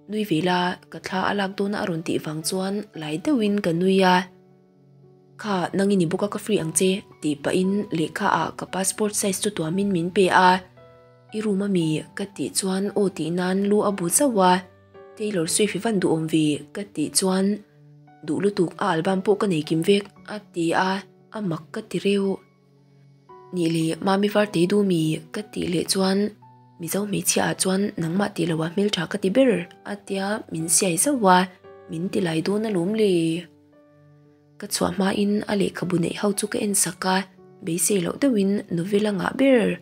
nui ve la, ka thla a lak dawna a rawn tih vang chuan lai deuhin ka nui a. Kha, nang i ni bawk a ka free ang che, tih pahin lehkha ah ka passport size chu tuamin min pe a. I room a mi? ka tih chuan aw tih nan lu a bu zauh a. Taylor Swift i van duhawm ve? ka tih chuan duh lutuk a album pawh ka nei kim vek, a ti a, a mak ka ti reuh. Nih leh Mami Varte du mi ka tih leh chuan Mizo hmeichhia ah chuan nangmah tih loh ah hmeltha ka ti ber a tia min siai zauh a, min ti lai dawn alawm le. Ka chhuah hmain a lehkhabu neih ho chu ka en sak a, beisei loh deuhin novel a ngah ber.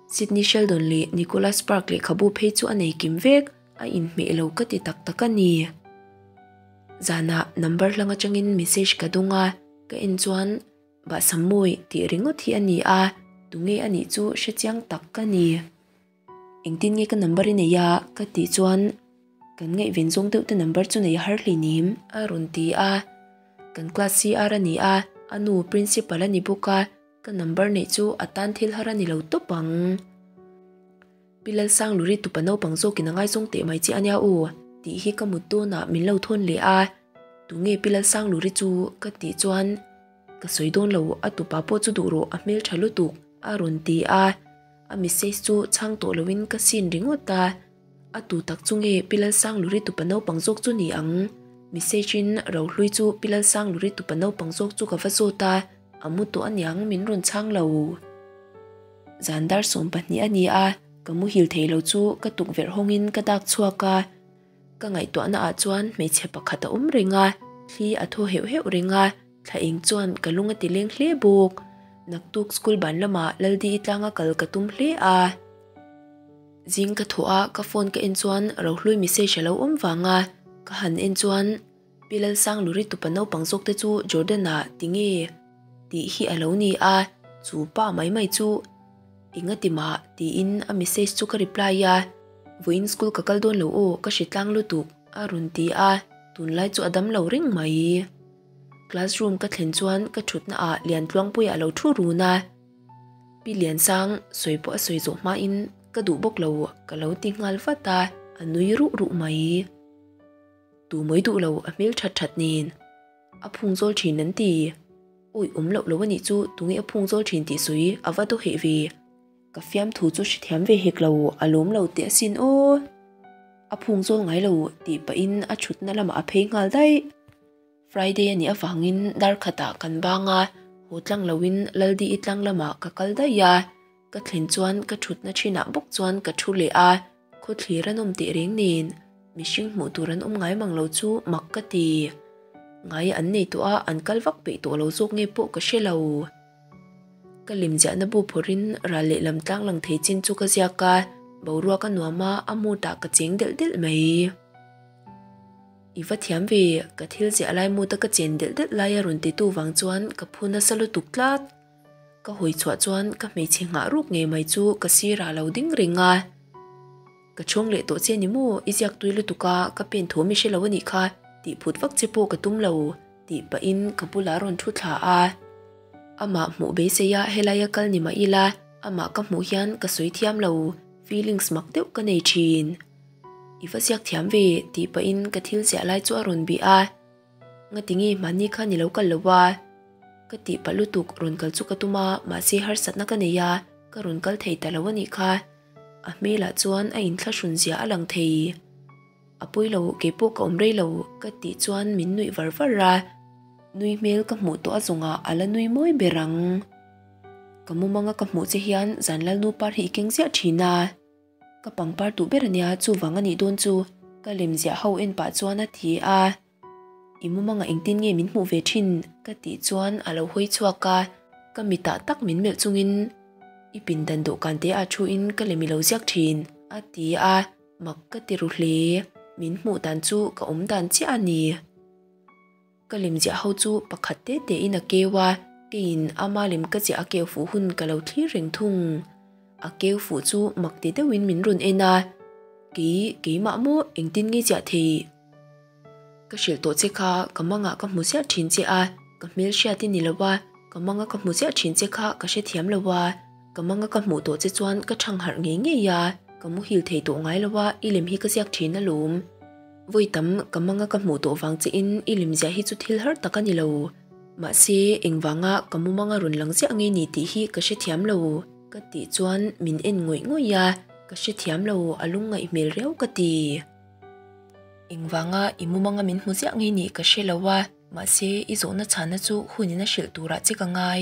Sidney Sheldon leh Nicholas Spark lehkhabu phei chu a nei kim vek, a inhmeh lo ka ti tak tak a ni. Zanah number hlang atangin message ka dawng a, ka en chuan Bahsammawi tih ringawt hi a ni a, tunge a nih chu hrechiang tak ka ni. Engtin nge ka number i nei a? ka tih chuan kan ngaihven zawng deuh te number chu nei a har hleinem a rawn ti a. Kan class CR a ni a, a nu principal a ni bawk a, ka number neih chu a tan thil har a ni lo tawp ang. Pi Lalsangluri tupa naupang zawkin a ngaizawng teh mai che a nia aw tih hi ka mut dawnah min lo thawn leh a, tunge Pi Lalsangluri chu ka tih chuan ka sawi dawn lo a tupa pawh chu duh rawh a hmeltha lutuk a rawn ti a. A message chu chhang tawh loin ka sin ringawt a, a tu tak chu nge Pi Lalsangluri tupa naupang zawk chu ni ang? Message in Rohlui chu Pi Lalsangluri tupa naupang zawk chu ka va zawt a, a mu tawh aniang min rawn chhang lo. Zan dar 12 a ni a, ka muhil thei lo chu ka tukverh hawngin ka dak chhuak a, ka ngaihtuahna ah chuan hmeichhe pakhat a awm reng a, thli a thaw heuh heuh reng a, Thla eng chuan ka lung a ti leng hle bawk. Naktuk school ban lamah Laldi tlanga kal ka tum hle a. Zing ka thawh a, ka phone ka en chuan Rohlui message a lo awm vang a. Ka han en chuan Pi Lalsangluri tupa naupang zawk te chu Jordan-a tinge tih hi a lo ni a, chu pa mai mai chu engati mah tiin a message chu ka reply a. Vawiin school ka kal dawn lo aw, ka hre tlang lutuk a rawn ti a, tunlai chu a dam lo reng mai. Classroom ka thlen chuan ka thutna ah Liantluangpuia a lo thu run a, Pi Liansang sawi pawh a sawi zawh hmain ka duh bawk lo ka lo ti nghal vat a, a nui ruh ruh mai. Tu mawi duh lo a hmel that that nen a phung zawl thin an ti. Awi awm loh lo a nih chu tunge a phung zawl thin tih sawi a va daw heh ve. Ka fiamthu chu hrethiam ve hek lo a lawm lo teh asin aw. A phung zawl ngai lo tih pahin a thutna lamah a phei nghal daih. Friday a nih avangin dar khatah kan bang a, haw tlang loin Laldi-i tlang lamah ka kal daih a, ka thlen chuan ka thutna thinah bawk chuan ka thu leh a, khawthlir an awm teh reng nen mihring hmuh tur an awm ngai mang lo chu mak ka ti. Ngai an nei tawh a, an kal vak peih tawh lo zawk nge pawh ka hre lo. Ka lim ziahna bu phawrhin ral lehlam tlang lang thei chin chu ka ziak a, boruak a nuam a, a mood-ah ka cheng delh delh mai. I va thiam ve, ka thil ziah lai mut a ka chen delh delh lai a rawn ti tu vang chuan ka phu nasa lutuk tlat. Ka hawi chhuah chuan ka hmeichhe nghah ruk ngei mai chu ka sirah lo ding reng a. Ka chhawng leh tawh che ni maw, i ziak tui lutuk a, ka pen thawm i hre lo a nih kha, tih phut vak che pawh ka tum lo, tih pahin ka bulah a rawn thu thla a. Amah hmuh beisei a helai a kal ni mah ila, amah ka hmuh hian ka sawi thiam lo, feelings mak deuh ka nei thin. I va ziak thiam ve tih pahin ka thil ziah lai chu a rawn bih a, Ngati nge hmanni khan i lo kal lo a? Ka tih pah lutuk rawn kal chu ka tum a, mahse harsatna ka nei a, ka rawn kal thei ta lo a nih kha. A hmelah chuan a inthlahrun zia a lang thei. A pawi lo, keipawh ka awm rei lo ka tih chuan min nuih var var a, nui hmel ka hmuh tawh a zawngah a la nui mawi ber ang. Ka mumanga ka hmuh che hian zan Lalnu par hi i keng ziah thin a. Ka pangpar duh ber ania chuvang a nih dawn chu ka lem ziah ho en pah chuan a ti a. I mumanga engtin nge min hmuh ve thin? ka tih chuan a lo hawi chhuak a, ka mitah tak min melh chungin i pindan dawhkan te ah thu in ka lem i lo ziak thin a ti a, mak ka ti ru hle. Min hmuh dan chu ka awm dan chiah a ni. Ka lem ziah ho chu pakhat te te in a keu a, keiin ama lem ka ziah a keu fuh hun ka lo thlir reng thung. A keu fuh chu mak ti deuhin min rawn en a, Kei, keimah maw engtin nge ziah thei? Ka hrilh tawh che kha ka mangah ka hmu ziah thin che a, ka hmel hriat i ni lo a, ka manga ka hmu ziah thin che kha ka hrethiam lo a, ka manga ka hmuh tawh che chuan ka thang harh ngei ngei a, ka muhil thei tawh ngai lo a, i lem hi ka ziak thin alawm. Vawi tam ka manga ka hmuh tawh vang che in i lim ziah hi chu thil har tak a ni lo. Mahse, engvanga ka mumanga rawn lang ziah nge ni tih hi ka hrethiam lo ka tih chuan min en ngawih ngawih a, ka hrethiam lo a lungngaih hmel riau ka ti. Engvanga i mumanga min hmu ziah nge ni ka hre lo a, mahse i zawhna chhana chu hunin a hrilh turah che ka ngai.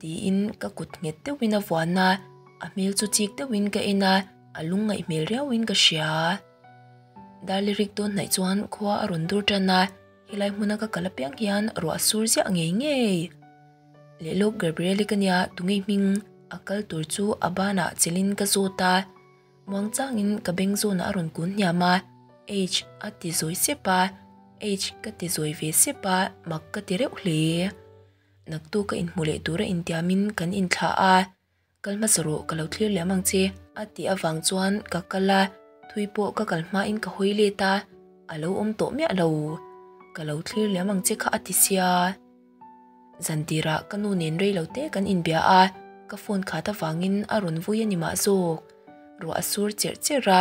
Tiin ka kut nghet deuhin a vuan a, a hmel chu chik deuhin ka en a, a lungngaih hmel riauin ka hria. Dar lirik dawn hnaih chuan khua a rawn dur tan a, helai hmuna ka kal apiang hian ruah a sur ziah ngei ngei. Lehlawk Gabriel-i ka nia tungei hming a kal tur chu a banah chelin ka zawt a, muang changin ka beng zawnah a rawn kun hniam a, H a ti zawi sep a, H ka ti zawi ve sep a, mak ka ti reuh hle. Naktuk ka inhmu leh tura intiamin kan inthlah a, Kal hmasa rawh ka lo thlir liam ang che a tih avang chuan ka kal a, thui pawh ka kal hmain ka hawi let a, a lo awm tawh miah lo. Ka lo thlir liam ang che kha a ti sia. Zan tirah ka nu nen rei lo te kan inbia a, ka phone khat avangin a rawn vui a ni mah zawk. Ruah a sur cherh cherh a.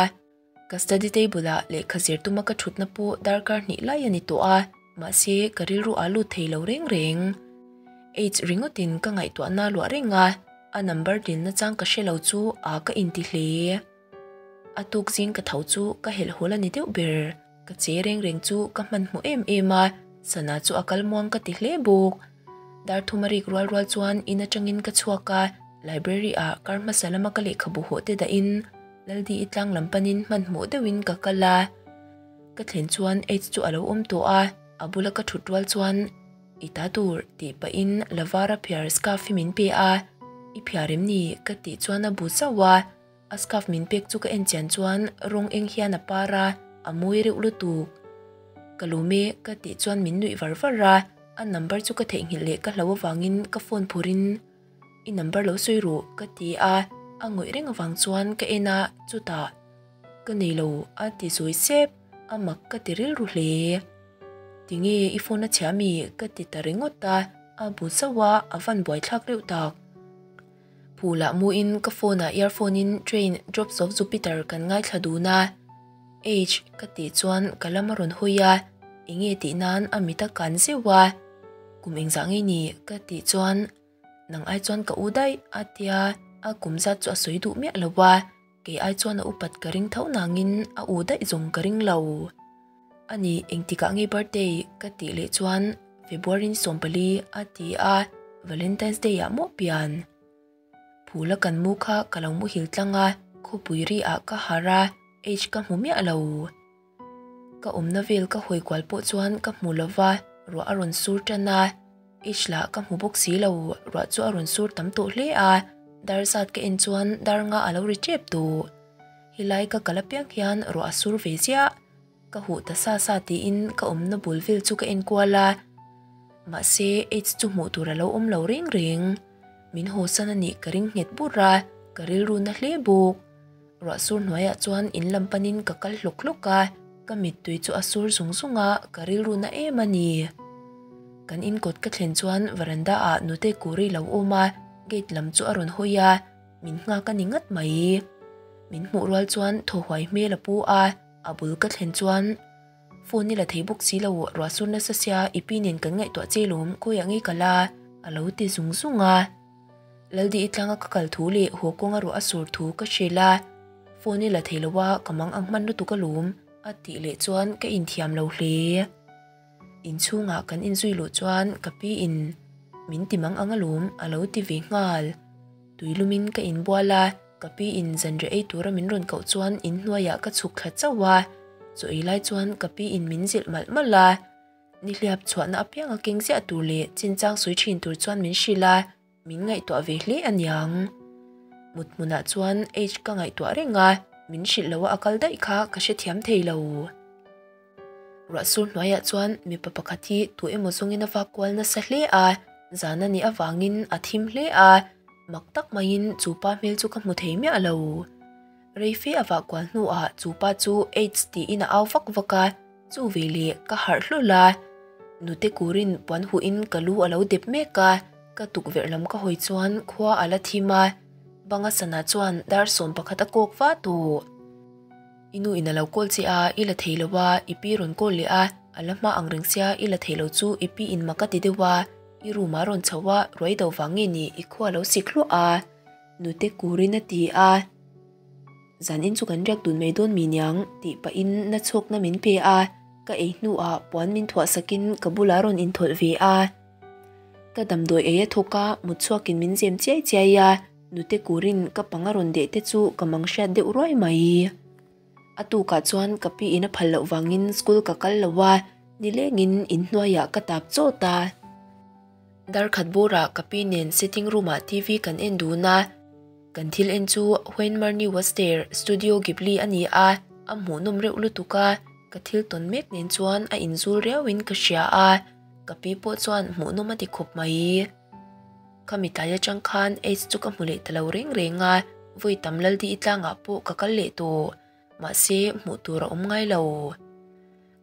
Ka study table ah lehkha zir tuma ka thutna pawh darkar hnih lai a ni tawh a, mahse ka rilru aa lut thei lo reng reng. Aids ringawtin ka ngaihtuahna luah reng a, a number dilna chang ka hre lo chu aa ka inti hle. A tuk zing ka tho chu ka helh hawl a ni deuh ber, ka che reng reng chu ka hmanhmawh em em a, sana chu a kal muang ka ti hle bawk. Dar thuma rik rual rual chuan in atangin ka chhuak a, library ah kar hmasa lama ka lehkhabu hawh te dahin Laldi i tlang lam panin hmanhmawh deuhin ka kal a, ka thlen chuan Aids chu a lo awm tawh a, a bula ka thut rual chuan I ta tur tih pahin Lavara phiar scarf hi min pe a, I phiar em ni? ka tih chuan a bu zauh a, a scarf min pek chu ka en chian chuan rawng eng hian a par a, a mawi reuh lutuk. Ka lawm e ka tih chuan min nuih var var a, a number chu ka theihnghilh leh ka hlo avangin ka phone phurin I number lo sawi ru ka ti a, a ngawih reng avang chuan ka en a, chutah ka nei lo a ti zawi sep, a mak ka ti rilru hle. Tinge i phone a chhia mi ka ti ta ringawt a, a bu zauh a, a van buaithlak reuh tak. Phulah muin ka phone ah earphone in Train Drops of Jupiter kan ngaithla dun a, H ka tih chuan ka lam a rawn hawi a, enge tih nan a mit a kan zeuh a, kum engzah ngei ni ka tih chuan nang ai chuan ka u daih a tia a kum zat chu a sawi duh miah lo a, kei ai chuan a upat ka ring tho nangin a u daih zawng ka ring lo. A ni engtikah ngei birthday ka tih leh chuan February ni 14 a ti a, Valentine's Day ah maw pian. Phula kan mu kha ka lo muhil tlang a, khawpui ri ah ka harh a, H ka hmu miah lo. Ka awmna vel ka hawi kual pawh chuan ka hmu lo va, ruah a rawn sur tan a. H lah ka hmu bawk si lo, ruah chu a rawn sur tam tawh hle a, dar zat ka en chuan dar nga a lo ri tep tawh. Helai ka kal apiang hian ruah a sur ve ziah. Ka huh ta sa sa tiin ka awmna bul vel chu ka en kual a, mahse H chu hmuh tur a lo awm lo reng reng. Min hawsan a nih ka ring nghet bur a, ka rilru na hle bawk. Ruah sur hnuaiah chuan in lam panin ka kal hlawk hlawk a, ka mittui chu a sur zung zung a, ka rilru na em a ni. Kan in kawt ka thlen chuan veranda ah nute kuri lo awm a, gate lam chu a rawn hawi a, min nghak a ni ngat mai. Min hmuh rual chuan thaw huai hmel a pu a, a bul ka thlen chuan Phone i la thei bawk si lo, ruah sur nasa sia i pi nen kan ngaihtuah che lawm, khawiah ngei ka la? a lo ti zung zung a. Laldi i tlanga ka kal thu leh haw kawnga ruah a sur thu ka hrilh a, Phone i la thei lo a, ka mang ang hman lutuk alawm, a tih leh chuan ka inthiam lo hle. Inchhungah kan inzui luh chuan ka pi in min ti mang ang alawm, a lo ti ve nghal. Tuilumin ka inbual a. Ka pi in zanriah ei tura min rawn koh chuan in hnuaiah ka chhuk thla chauh a, chaw ei lai chuan ka pi in min zilh malh malh a. Nihliap chhuahna apianga keng ziah tur leh chinchang sawi thin tur chuan min hrilh a, min ngaihtuah ve hle a niang. Mut hmunah chuan H ka ngaihtuah reng a, min hrilh loh a a kal daih kha ka hrethiam thei lo. Ruah sur hnuaiah chuan mipa pakhat hi tu emaw zawngin a vak kual nasa hle a, zan a nih avangin a thim hle a, mak tak maiin chu pa hmel chu ka hmu thei miah lo. Reife a vah kual hnuah chu pa chu Aids tiin a au vak vak a, chu veleh ka harh hlawlh a. Nute kurin puan huhin ka lu a lo dep mek a, ka tukverh lam ka hawi chuan khua a la thim a, banga sana chuan dar 11 a kawk va tawh. I nu in a lo call che a, i la thei lo a, i pi rawn call leh a, a la hma ang reng sia i la thei lo chu i pi in mak a ti deuh a, i room ah rawn chho a, ruai do vang nge ni i khua lo sik hluah a, nute kurin a ti a. Zan in chu kan riak dun mai dawn mi niang tih pahin na chhawkna min pe a, ka ei hnuah puan min thuah sakin ka bulah rawn inthawlh ve a. Ka damdawi ei a thawk a, mut chhuakin min zem chiai chiai a, nute kurin ka pang a rawn deh te chu ka mang hriat deuh ruai mai. A tukah chuan ka pi in a phal loh vangin school ka kal lo a, nilengin inhnuaiah ka tap chawt a. Dar khat bawrah ka pi nen sitting room ah TV kan en dun a, kan thil en chu When Marnie Was There, Studio Ghibli a ni a, a hmuhnawm reuh lutuk a, ka thil tawn mek nen chuan a inzul riauin ka hria a, ka pi pawh chuan hmuhnawm a ti khawp mai. Khami tlai atang khan Aids chu ka hmu leh ta lo reng reng a, vawi tam Laldi tlangah pawh ka kal leh tawh, mahse hmuh tur a awm ngai lo.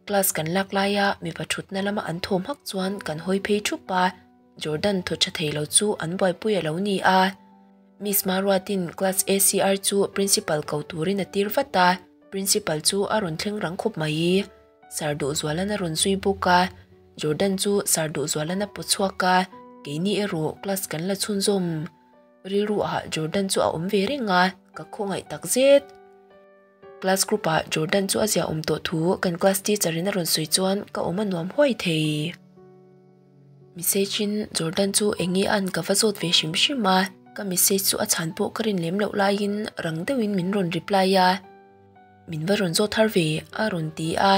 Class kan lak laia mipa thutna lama an thawm hak chuan kan hawi phei thup a, Jordan thaw tha thei lo chu an buaipui a lo ni a. Miss Maruatin class ACR chu principal ko turin a tir vat a, principal chu a rawn thleng rang khawp mai. Sir Duhzualan a rawn zui bawk a, Jordan chu Sir Duhzualan a paw chhuak a, keini erawh class kan la chhunzawm. Rilru ah Jordan chu a awm ve reng a, ka khawngaih tak zet. Class group ah Jordan chu a zia awm tawh thu kan class teacher in a rawn sawi chuan ka awm a nuam huai thei. Message in Jordan chu eng nge an ka va zawt ve hrim hrim a, ka message chu a chhan pawh ka rin lem loh laiin rang deuhin min rawn reply a. Min va rawn zawt thar ve a rawn ti a,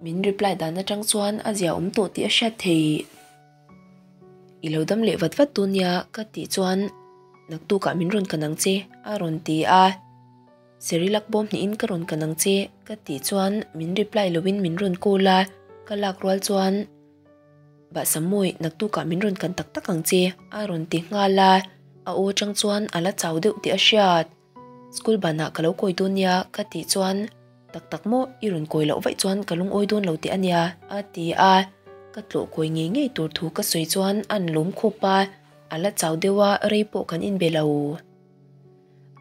min reply dan atang chuan a zia awm tawh tih a hriat theih. I lo dam leh vat vat dawn nia ka tih chuan naktukah min rawn kan ang che a rawn ti a. Serilak bawm hnihin ka rawn kan ang che ka tih chuan min reply loin min rawn call a, ka lak rual chuan Bahsammawi naktukah min rawn kan tak tak ang che a rawn ti nghal a, a aw atang chuan a la chau deuh tih a hriat. School banah ka lo kawi dawn nia ka tih chuan tak tak maw i rawn kawi loh vaih chuan ka lungawi dawn lo teh ania a ti a, ka tlawh kawi ngei ngei tur thu ka sawi chuan an lawm khawp a, a la chau deuh a rei pawh kan inbe lo.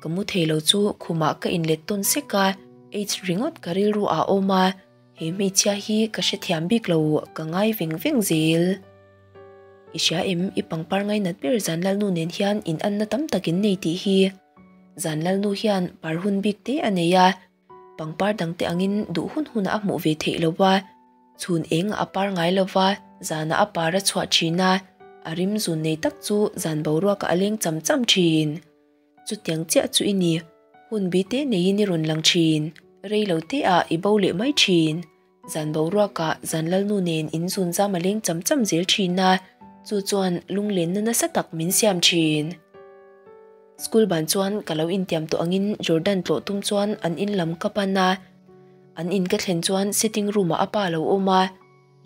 Ka mu thei lo chu khumah ka inlet tawn sek a, H ringawt ka rilru ah a awm a, he hmeichhia hi ka hrethiam bik lo ka ngai veng veng zel. I hria em, i pangpar ngainat ber Zanlalnu nen hian in anna tam tak in nei tih hi. Zanlalnu hian par hun bik te a nei a, pangpar dangte angin duh hun hunah a hmuh ve theih lo va, chhun eng a par ngai lo va, zanah a par a chhuah thin a, a rim zun nei tak chu zan boruakah a leng cham cham thin. Chutiang chiah chu i ni, hun bi te neiin i rawn lang thin, rei lo te ah i bo leh mai thin. Zan boruakah zan lalnu nen in zun zam a leng cham cham zel thin a, chu chuan lunglenna nasa tak min siam thin. School ban chuan ka lo intiam tawh angin Jordan tlawh tum chuan an in lam ka pan a, an in ka thlen chuan sitting room ah a pa lo awm a,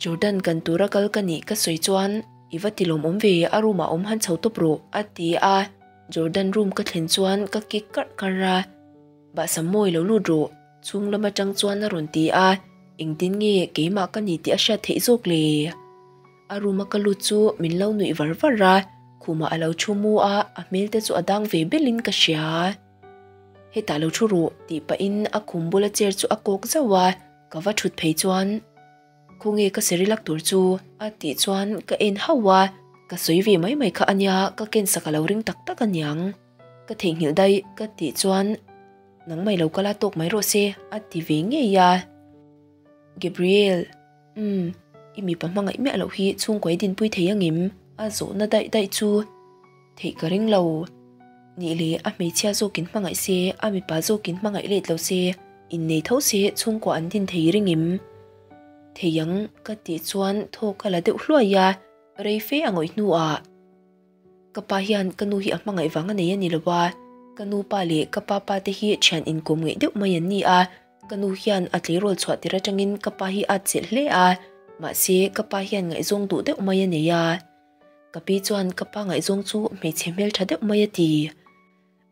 Jordan kan tura kal ka nih ka sawi chuan i va ti lawmawm ve a room ah awm han chho tawp rawh a ti a, Jordan room ka thlen chuan ka kick karh karh a, Bahsam mawi lo lut rawh. Chhung lam atang chuan a rawn ti a, engtin nge keimah ka ni tih a hriat theih zawk le? A room a ka lut chu min lo nuih var var a, khumah a lo thu mu a, a hmel te chu a dang ve belin ka hria. Hetah lo thu rawh tih pahin a khum bula chair chu a kawk zauh a, ka va thut phei chuan Khawnge ka seri lak tur chu? a tih chuan ka en hauh a, ka sawi ve mai mai kha a nia, ka ken sak a lo ring tak tak aniang. Ka theihnghilh daih ka tih chuan Nangmah i lo kal a tawk mai rawh se a ti ve ngei a. Gabriel, Umm, i mipa hmangaih miah loh hi chhungkaw i dinpui thei angem? A zawhna daih daih chu theih ka ring lo. Nih leh a hmeichhia zawkin hmangaih se, a mipa zawkin hmangaih let lo se, innei tho se chhungkaw an din thei ringem? Thei ang ka tih chuan thawk a la deuh hluai a, rei fe a ngawih hnuah. Ka pa hian ka nu hi a hmangaih vang a nei a ni lo a, ka nu pa leh ka pa pa te hi thian inkawm ngeih deuh mai an ni a, ka nu hian a tleirawl chhuah tir atangin ka pa hi a chelh hle a, mahse ka pa hian ngaihzawng duh deuh mai a nei a. Ka pi chuan ka pa ngaihzawng chu hmeichhe hmeltha deuh mai a ti.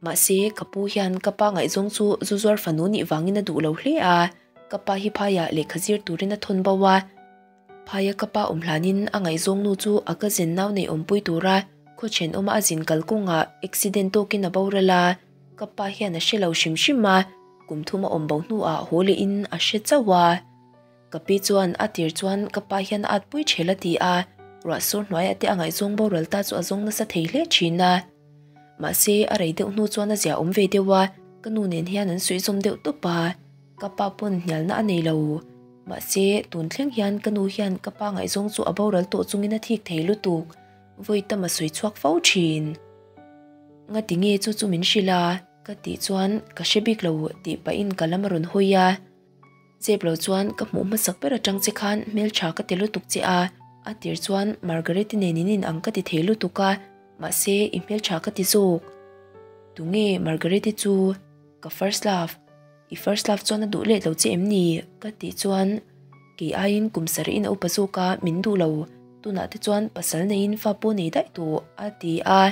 Mahse ka pu hian ka pa ngaihzawng chu zu zuar fanu nih vangin a duh lo hle a, ka pa hi phaiah lehkha zir turin a thawn bo a, Phaia ka pa awm hlanin a ngaihzawng nu chu a cousin nau nei awmpui tura khaw thenawma a zin kal kawngah accident tawkin a boral a, ka pa hian a hre lo hrim hrim a, kum thum a awm bo hnuah haw lehin a hre chauh a. Ka pi chuan a tir chuan ka pa hian a atpui ṭhel a ti a, ruah sur hnuaiah te a ngaihzawng boral ta chu a zawng nasa thei hle ṭhin a. Mahse a rei deuh hnu chuan a zia awm ve deuh a, ka nu nen hian an suihzawm deuh tawp a. Ka pa pawn hnialna a nei lo. Mahse, tun thleng hian ka nu hian ka pa ngaihzawng chu a boral tawh chungin a thik thei lutuk. vawi tam a sawi chhuak fo thin. Ngati nge chu chu min hrilh a? Ka tih chuan ka hre bik lo tih pahin ka lam a rawn hawi a. Zep lo chuan ka hmuh hmasak ber atang che khan hmeltha ka ti lutuk che a, a tir chuan Margaret-i nen in inang ka ti thei lutuk a, mahse i hmeltha ka ti zawk. Tunge Margaret-i chu? Ka first love. I first love chuan a duh let lo che em ni? Ka tih chuan kei aiin kum sarih in a upa zawk a, min duh lo. Tunah te chuan pasal neiin fa pawh nei daih tawh a ti a.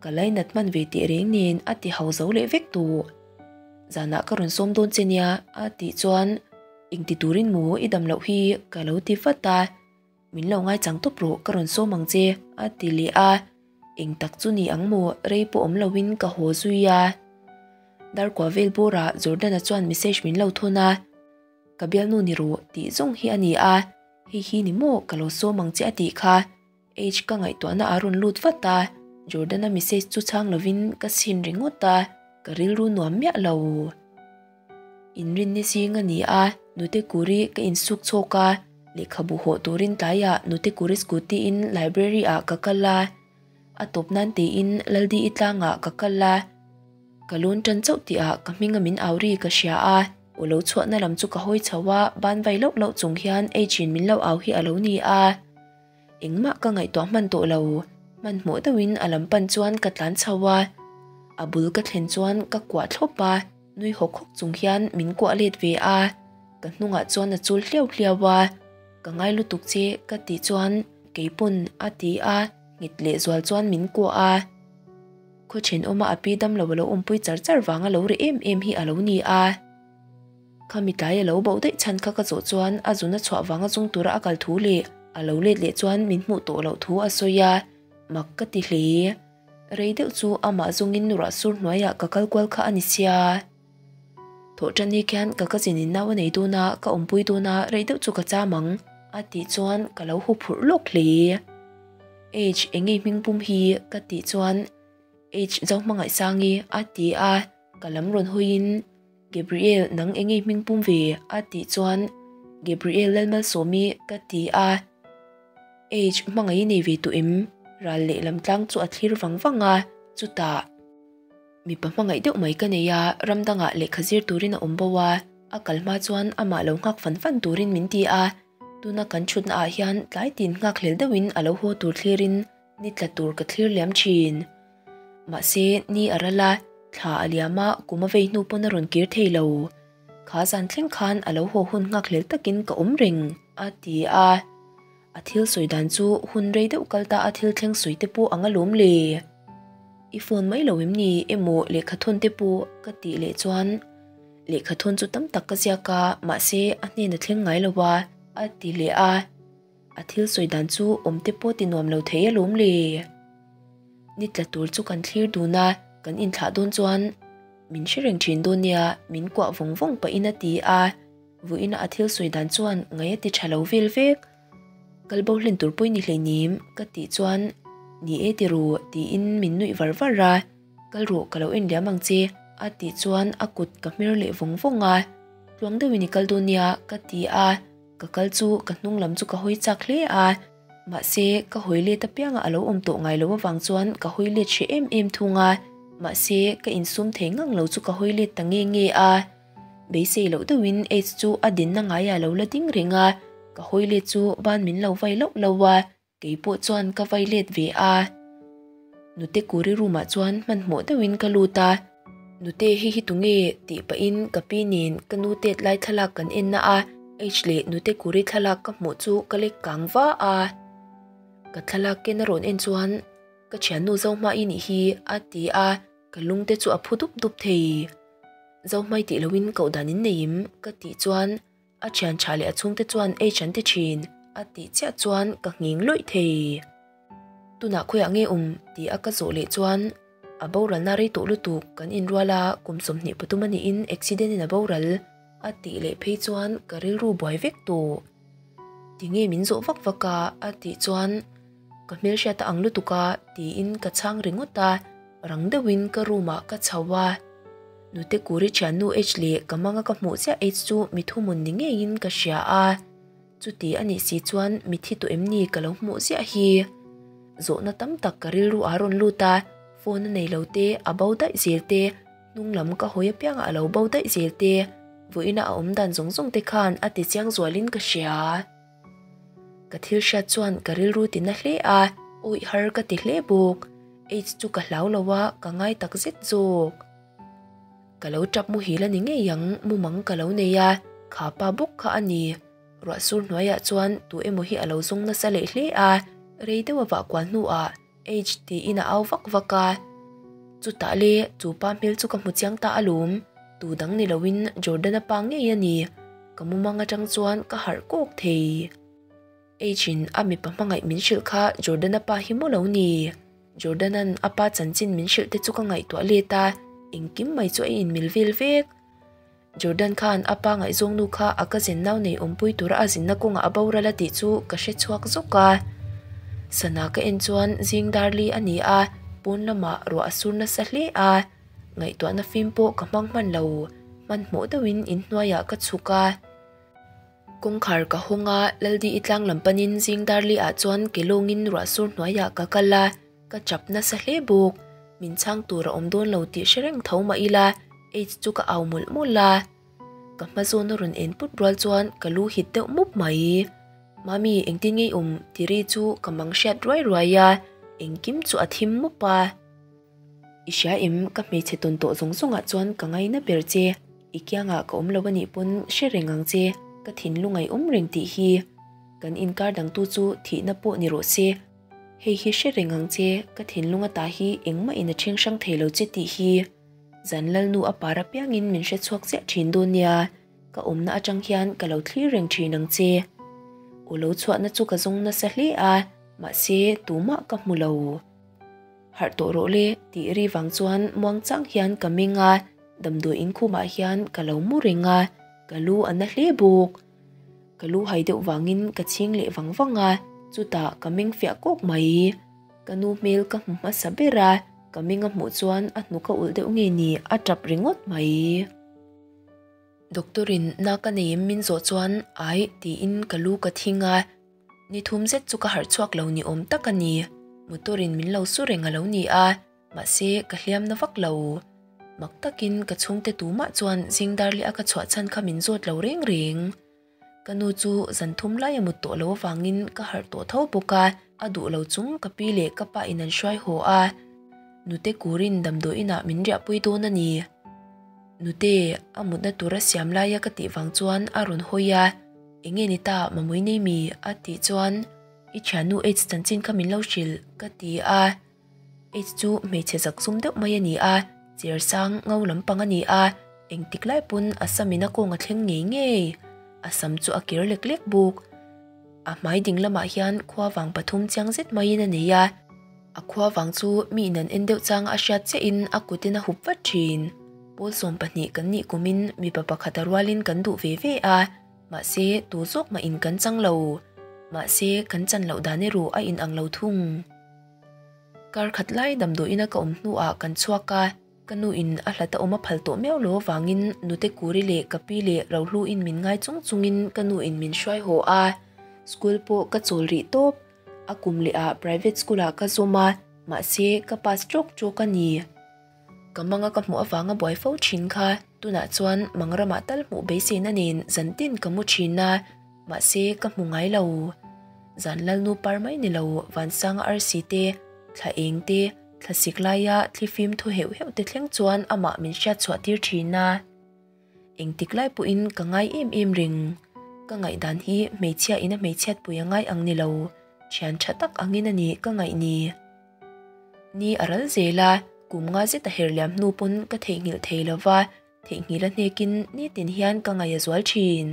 Ka lainat hman ve teh reng nen a ti hau zo leh vek tawh. Zanah ka rawn sawm dawn che nia a tih chuan engti turin maw i dam loh hi ka lo ti vat a, min lo ngaichang tawp rawh ka rawn sawm ang che a ti leh a, eng tak chu ni ang maw rei pawh awm loin ka haw zui a. Darkua vel bawrah Jordan-a chuan message min lo thawn a, ka bialnu ni rawh tih zawng hi a ni a, hei hi ni maw ka lo sawm ang che a tih kha. H ka ngaihtuahna a rawn lut vat a, Jordan-a message chu chhang lovin ka sin ringawt a, ka rilru nuam miah lo. Inrinni zing a ni a, Nute Kuri ka insuk chhawk a, lehkhabu hawh turin tlaiah Nute Kuri scooty in library ah ka kal a, a tawp nan tiin Laldi-i tlangah ka kal a, ka lawn tan chauh tihah ka hminga min au ri ka hria a, aw lo chhuahna lam chu ka hawi chho a, ban vai loh loh chung hian H-in min lo au hi a lo ni a. Engmah ka ngaihtuah hman tawh lo, hmanhmawh deuhin a lam pan chuan ka tlan chho a, a bul ka thlen chuan ka kuah thlawp a, nui hawk hawk chung hian min kuah let ve a, ka hnungah chuan a chul hliau hliau a, ka ngai lutuk che ka tih chuan keipawn a ti a, nghet lehzual chuan min kuah a. Khaw thenawma a pi damlo a lo awmpui char char vanga lo ri em em hi a lo ni a. Khami tlai a lo boh daih chhan kha ka zawh chuan a zun a chhuah vanga zung tura a kal thu leh a lo let leh chuan min hmuh tawh loh thu a sawi a, mak ka ti hle. Rei deuh chu amah zungin ruah sur hnuaiah ka kal kual kha a ni sia. Thawhṭan ni khian ka cousin in nau a nei dawn a, ka awmpui dawn a, rei deuh chu ka cham ang a tih chuan ka lo huphurh lawk hle. H, eng nge hming pum hi? ka tih chuan H, Zohmangaihsangi a ti a, ka lam rawn hawiin Gabriel nang eng nge hming pum ve? a tih chuan Gabriel Lalmalsawmi ka ti a, H hmangaih i nei ve tawh em? Ral lehlam tlang chu a thlir vang vang a, chutah mipa hmangaih deuh mai ka nei a, ram dangah lehkha zir turin a awm bo a, a kal hma chuan amah lo nghak fan fan turin min ti a, tuna kan thutna ah hian tlai tin nghak hlel deuhin a lo haw tur thlirin ni tla tur ka thlir liam thin. Mahse, ni a ral a, thla a liam a, kum a vei hnu pawn a rawn kir thei lo. Kha zan thleng khan a lo haw hun nghak hlel takin ka awm reng, a ti a. A thil sawi dan chu hun rei deuh kal ta a thil thleng sawi te pawh ang alawm le. I phone mai lo em ni emaw lehkha thawn te pawh ka tih leh chuan lehkha thawn chu tam tak ka ziak a, mahse a hnen a thleng ngai lo a, a ti leh a. A thil sawi dan chu awm te pawh ti nuam lo thei alawm le. Ni tla tur chu kan thlir dun a, kan inthlah dawn chuan min hre reng thin dawn nia, min kuah vawng vawng pahin a ti a, vawiina a thil sawi dan chuan ngaih a ti tha lo vel vek. Kal bo hlen tur pawh i ni hleinem ka tih chuan ni e ti ru tiin min nuih var var a, kal rawh ka lo en liam ang che a tih chuan a kut ka hmer leh vawng vawng a, tluang deuhin i kal dawn nia ka ti a. Ka kal chu ka hnung lam chu ka hawi chak hle a, mahse ka hawi let apianga a lo awm tawh ngai lo avang chuan ka hawi let hreh em em thung a, mahse ka insum thei ngang lo chu ka hawi let ta nge nge a. Beisei loh deuhin Ace chu a dinna ngaiah a lo la ding reng a, ka hawi let chu ban min lo vai loh loh a. Kei pawh chuan ka vai let ve a. Nute Kuri room ah chuan hmanhmawh deuhin ka lut a. Nute hei hi tunge tih pahin ka pi nen ka nu tet lai thlalak kan en na a, H leh Nute Kuri thlalak ka hmuh chu ka lek kang va a. Ka thlalak ken a rawn en chuan ka thiannu Zohma i nih hi a ti a, ka lung te chu a phu dup dup thei. Zohmai tih loin koh dan in nei im ka tih chuan A thian tha leh a chhungte chuan ei chan ti thin a tih chiah chuan ka nghing lawih thei. Tunah khawiah nge awm tih a ka zawh leh chuan a boralna rei tawh lutuk kan inrual a kum 23 a niin accident in a boral a tih leh phei chuan ka rilru buai vek tawh. Tinge min zawh vak vak a a tih chuan ka hmelhriat a ang lutuk a tiin ka chhang ringawt a. Rang deuhin ka room ah ka chho a, Nute Kuri thiannu H leh ka manga ka hmuh chiah H chu mi thuhmun ni ngeiin ka hria a, chuti a nih si chuan mi thi tawh em ni ka lo hmuh ziah hi. Zawhna tam tak ka rilru a rawn lut a, phone a nei lo te, a bo daih zel te, hnung lam ka hawi apiangah a lo bo daih zel te, vawiina a awm dan zawng zawng te khan a ti chiang zualin ka hria. Ka thil hriat chuan ka rilru ti na hle a, awih har ka ti hle bawk. Aids chu ka hlau lo a, ka ngai tak zet zawk. Ka lo tap muhil a ni ngei ang, mumang ka lo nei a, kha pa bawk kha a ni. Ruah sur hnuaiah chuan tu emaw hi a lo zawng nasa leh hle a, rei deuh a vah kual hnuah H tiin a au vak vak a. Chutah le chu pa hmel chu ka hmu chiang ta alawm, tu dang ni loin Jordan-a pa ngei a ni, ka mumang atang chuan ka harh kawk thei. H-in a mipa hmangaih min hrilh kha Jordan-a pa hi maw lo ni? Jordan-a'n a pa chanchin min hrilh te chu ka ngaihtuah let a, engkim mai chu a inmil vel vek. Jordan khan a pa ngaihzawng nu kha a cousin nau nei awmpui tura a zinna kawngah a boral a tih chu ka hre chhuak zawk a. Sana ka en chuan zing darli a ni a, pawn lamah ruah a sur nasa hle a. Ngaihtuahna fim pawh ka hmang hman lo, hmanhmawh deuhin inhnuaiah ka chhuk a. Kawngkhar ka hawng a, Laldi i tlang lam panin zing darli ah chuan ke lawngin ruah sur hnuaiah ka kal a, ka chap nasa hle bawk. Min chhang tur a awm dawn lo tih hre reng tho mah ila, H chu ka au mawlh mawlh a. Ka hma zawn a rawn en put rual chuan ka lu hit deuh mup mai. Mami engtin ngei awm ti ri chu ka mang hriat ruai ruai a, engkim chu a thim mup a. I hria em, ka hmeichhe tawn tawh zawng zawngah chuan ka ngaina ber che. I kiangah ka awm lo a nih pawn hre reng ang che, ka thinlung a i awm reng tih hi. Kan inkar dangtu chu thihna pawh ni rawh se. Hei hi hre reng ang che, ka thinlung ata hi engmah in a ṭheng hrang thei lo che tih hi. Zan lalnu a par apiangin min hre chhuak chiah ṭhin dawn nia, ka awmna aṭang hian ka lo thlir reng ṭhin ang che. Aw lo chhuahna chu ka zawng nasa hle a, mahse tumah ka hmu lo. Harh tawh rawh le tih ri vang chuan muang chang hian ka meng a, damdawi inkhumah hian ka lo mu reng a, ka lu a na hle bawk. Ka lu hai deuh vangin ka chhing leh vang vang a, chutah ka meng fiah kawk mai. Ka nu hmel ka hmu hmasa ber a, ka meng a hmuh chuan a hnuk a ulh deuh nge ni a tap ringawt mai. Doctor in na ka nei em min zawh chuan ai tiin ka lu ka thing a. Ni thum zet chu ka harh chhuak lo ni awm tak a ni. Motor in min lo su reng a lo ni a, mahse ka hliam na vak lo. Mak takin ka chhungte tumah chuan zing dar leh a ka chhuah chhan kha min zawt lo reng reng. Ka nu chu zan thum lai a mut tawh lo avangin ka harh tawh tho bawk a, a duh lo chung ka pi leh ka pa in an hruai haw a. Nute kurin damdawiin ah min riahpui dawn a ni. Nute, a mutna tura siam laia ka tih vang chuan a rawn hawi a. Enge ni ta Mamui nei mi? a tih chuan I thiannu Aids chanchin kha min lo hrilh ka ti a. Aids chu hmeichhe zak zum deuh mai a ni a, cher sang ngo lampang a ni a, engtik lai pawn a samin a kawng a thleng ngei ngei. A sam chu a kir lek lek bawk. A hmai ding lamah hian khua vang pathum chiang zet maiin a nei a. A khua vang chu mi in an en deuh chang a hriat chiahin a kutin a hup vat thin. Pawl 12 kan nih kumin mipa pakhat a rualin kan duh ve ve a, mahse tu zawk mah in kan chang lo. Mahse kan chan loh dan erawh a inang lo thung. Kar khat lai damdawiin a ka awm hnuah kan chhuak a, ka nu in a hlat a awm a phal tawh miau lo avangin nute Kuri leh ka pi leh Rohlu in min ngai chung chungin ka nu in min hruai haw a, school pawh ka chawl rih tawp. A kum leh ah private school ah ka zawm a, mahse ka pass tawk tawk a ni. Ka manga ka hmuh avanga buai fo thin kha tunah chuan mang ramah tal hmuh beiseina nen zan tin ka mu thin a, mahse ka hmu ngai lo. Zan lalnu par mai ni lo Vansanga arsi te, thla eng te, thlasik laia thlifim thu heuh heuh te thleng chuan amah min hriat chhuah tir thin a. Engtik lai pawhin ka ngai em em reng. Ka ngaihdan hi hmeichhia ina hmeichhiat pui a ngai ang ni lo, thian tha tak angin a ni ka ngaih ni. Ni a ral zel a, kum nga zet a her liam hnu pawn ka theihnghilh thei lo va, theihnghilh a hnekin nitin hian ka ngaih a zual thin.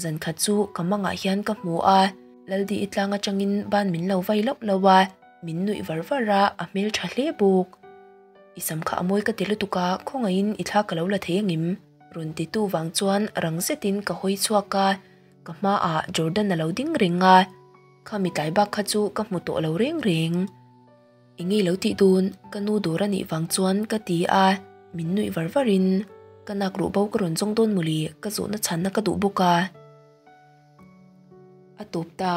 Zan khat chu ka mangah hian ka hmu a, Laldi i tlang atangin ban min lo vai lauh lauh a, min nuih var var a, a hmel tha hle bawk. I sam kha a mawi ka ti lutuk a, khawngaihin i thla ka lo la thei angim? Rawn ti tu vang chuan rang zetin ka hawi chhuak a, ka hmaah Jordan a lo ding reng a, khami tlai bak kha chu ka hmu tawh lo reng reng. Enge lo tih dawn? Ka nu dawr a nih vang chuan ka ti a, min nuih var varin ka nak ruh bo ka rawn zawng dawn mawle, ka zawhna chhanna ka duh bawk a. A tawp ta.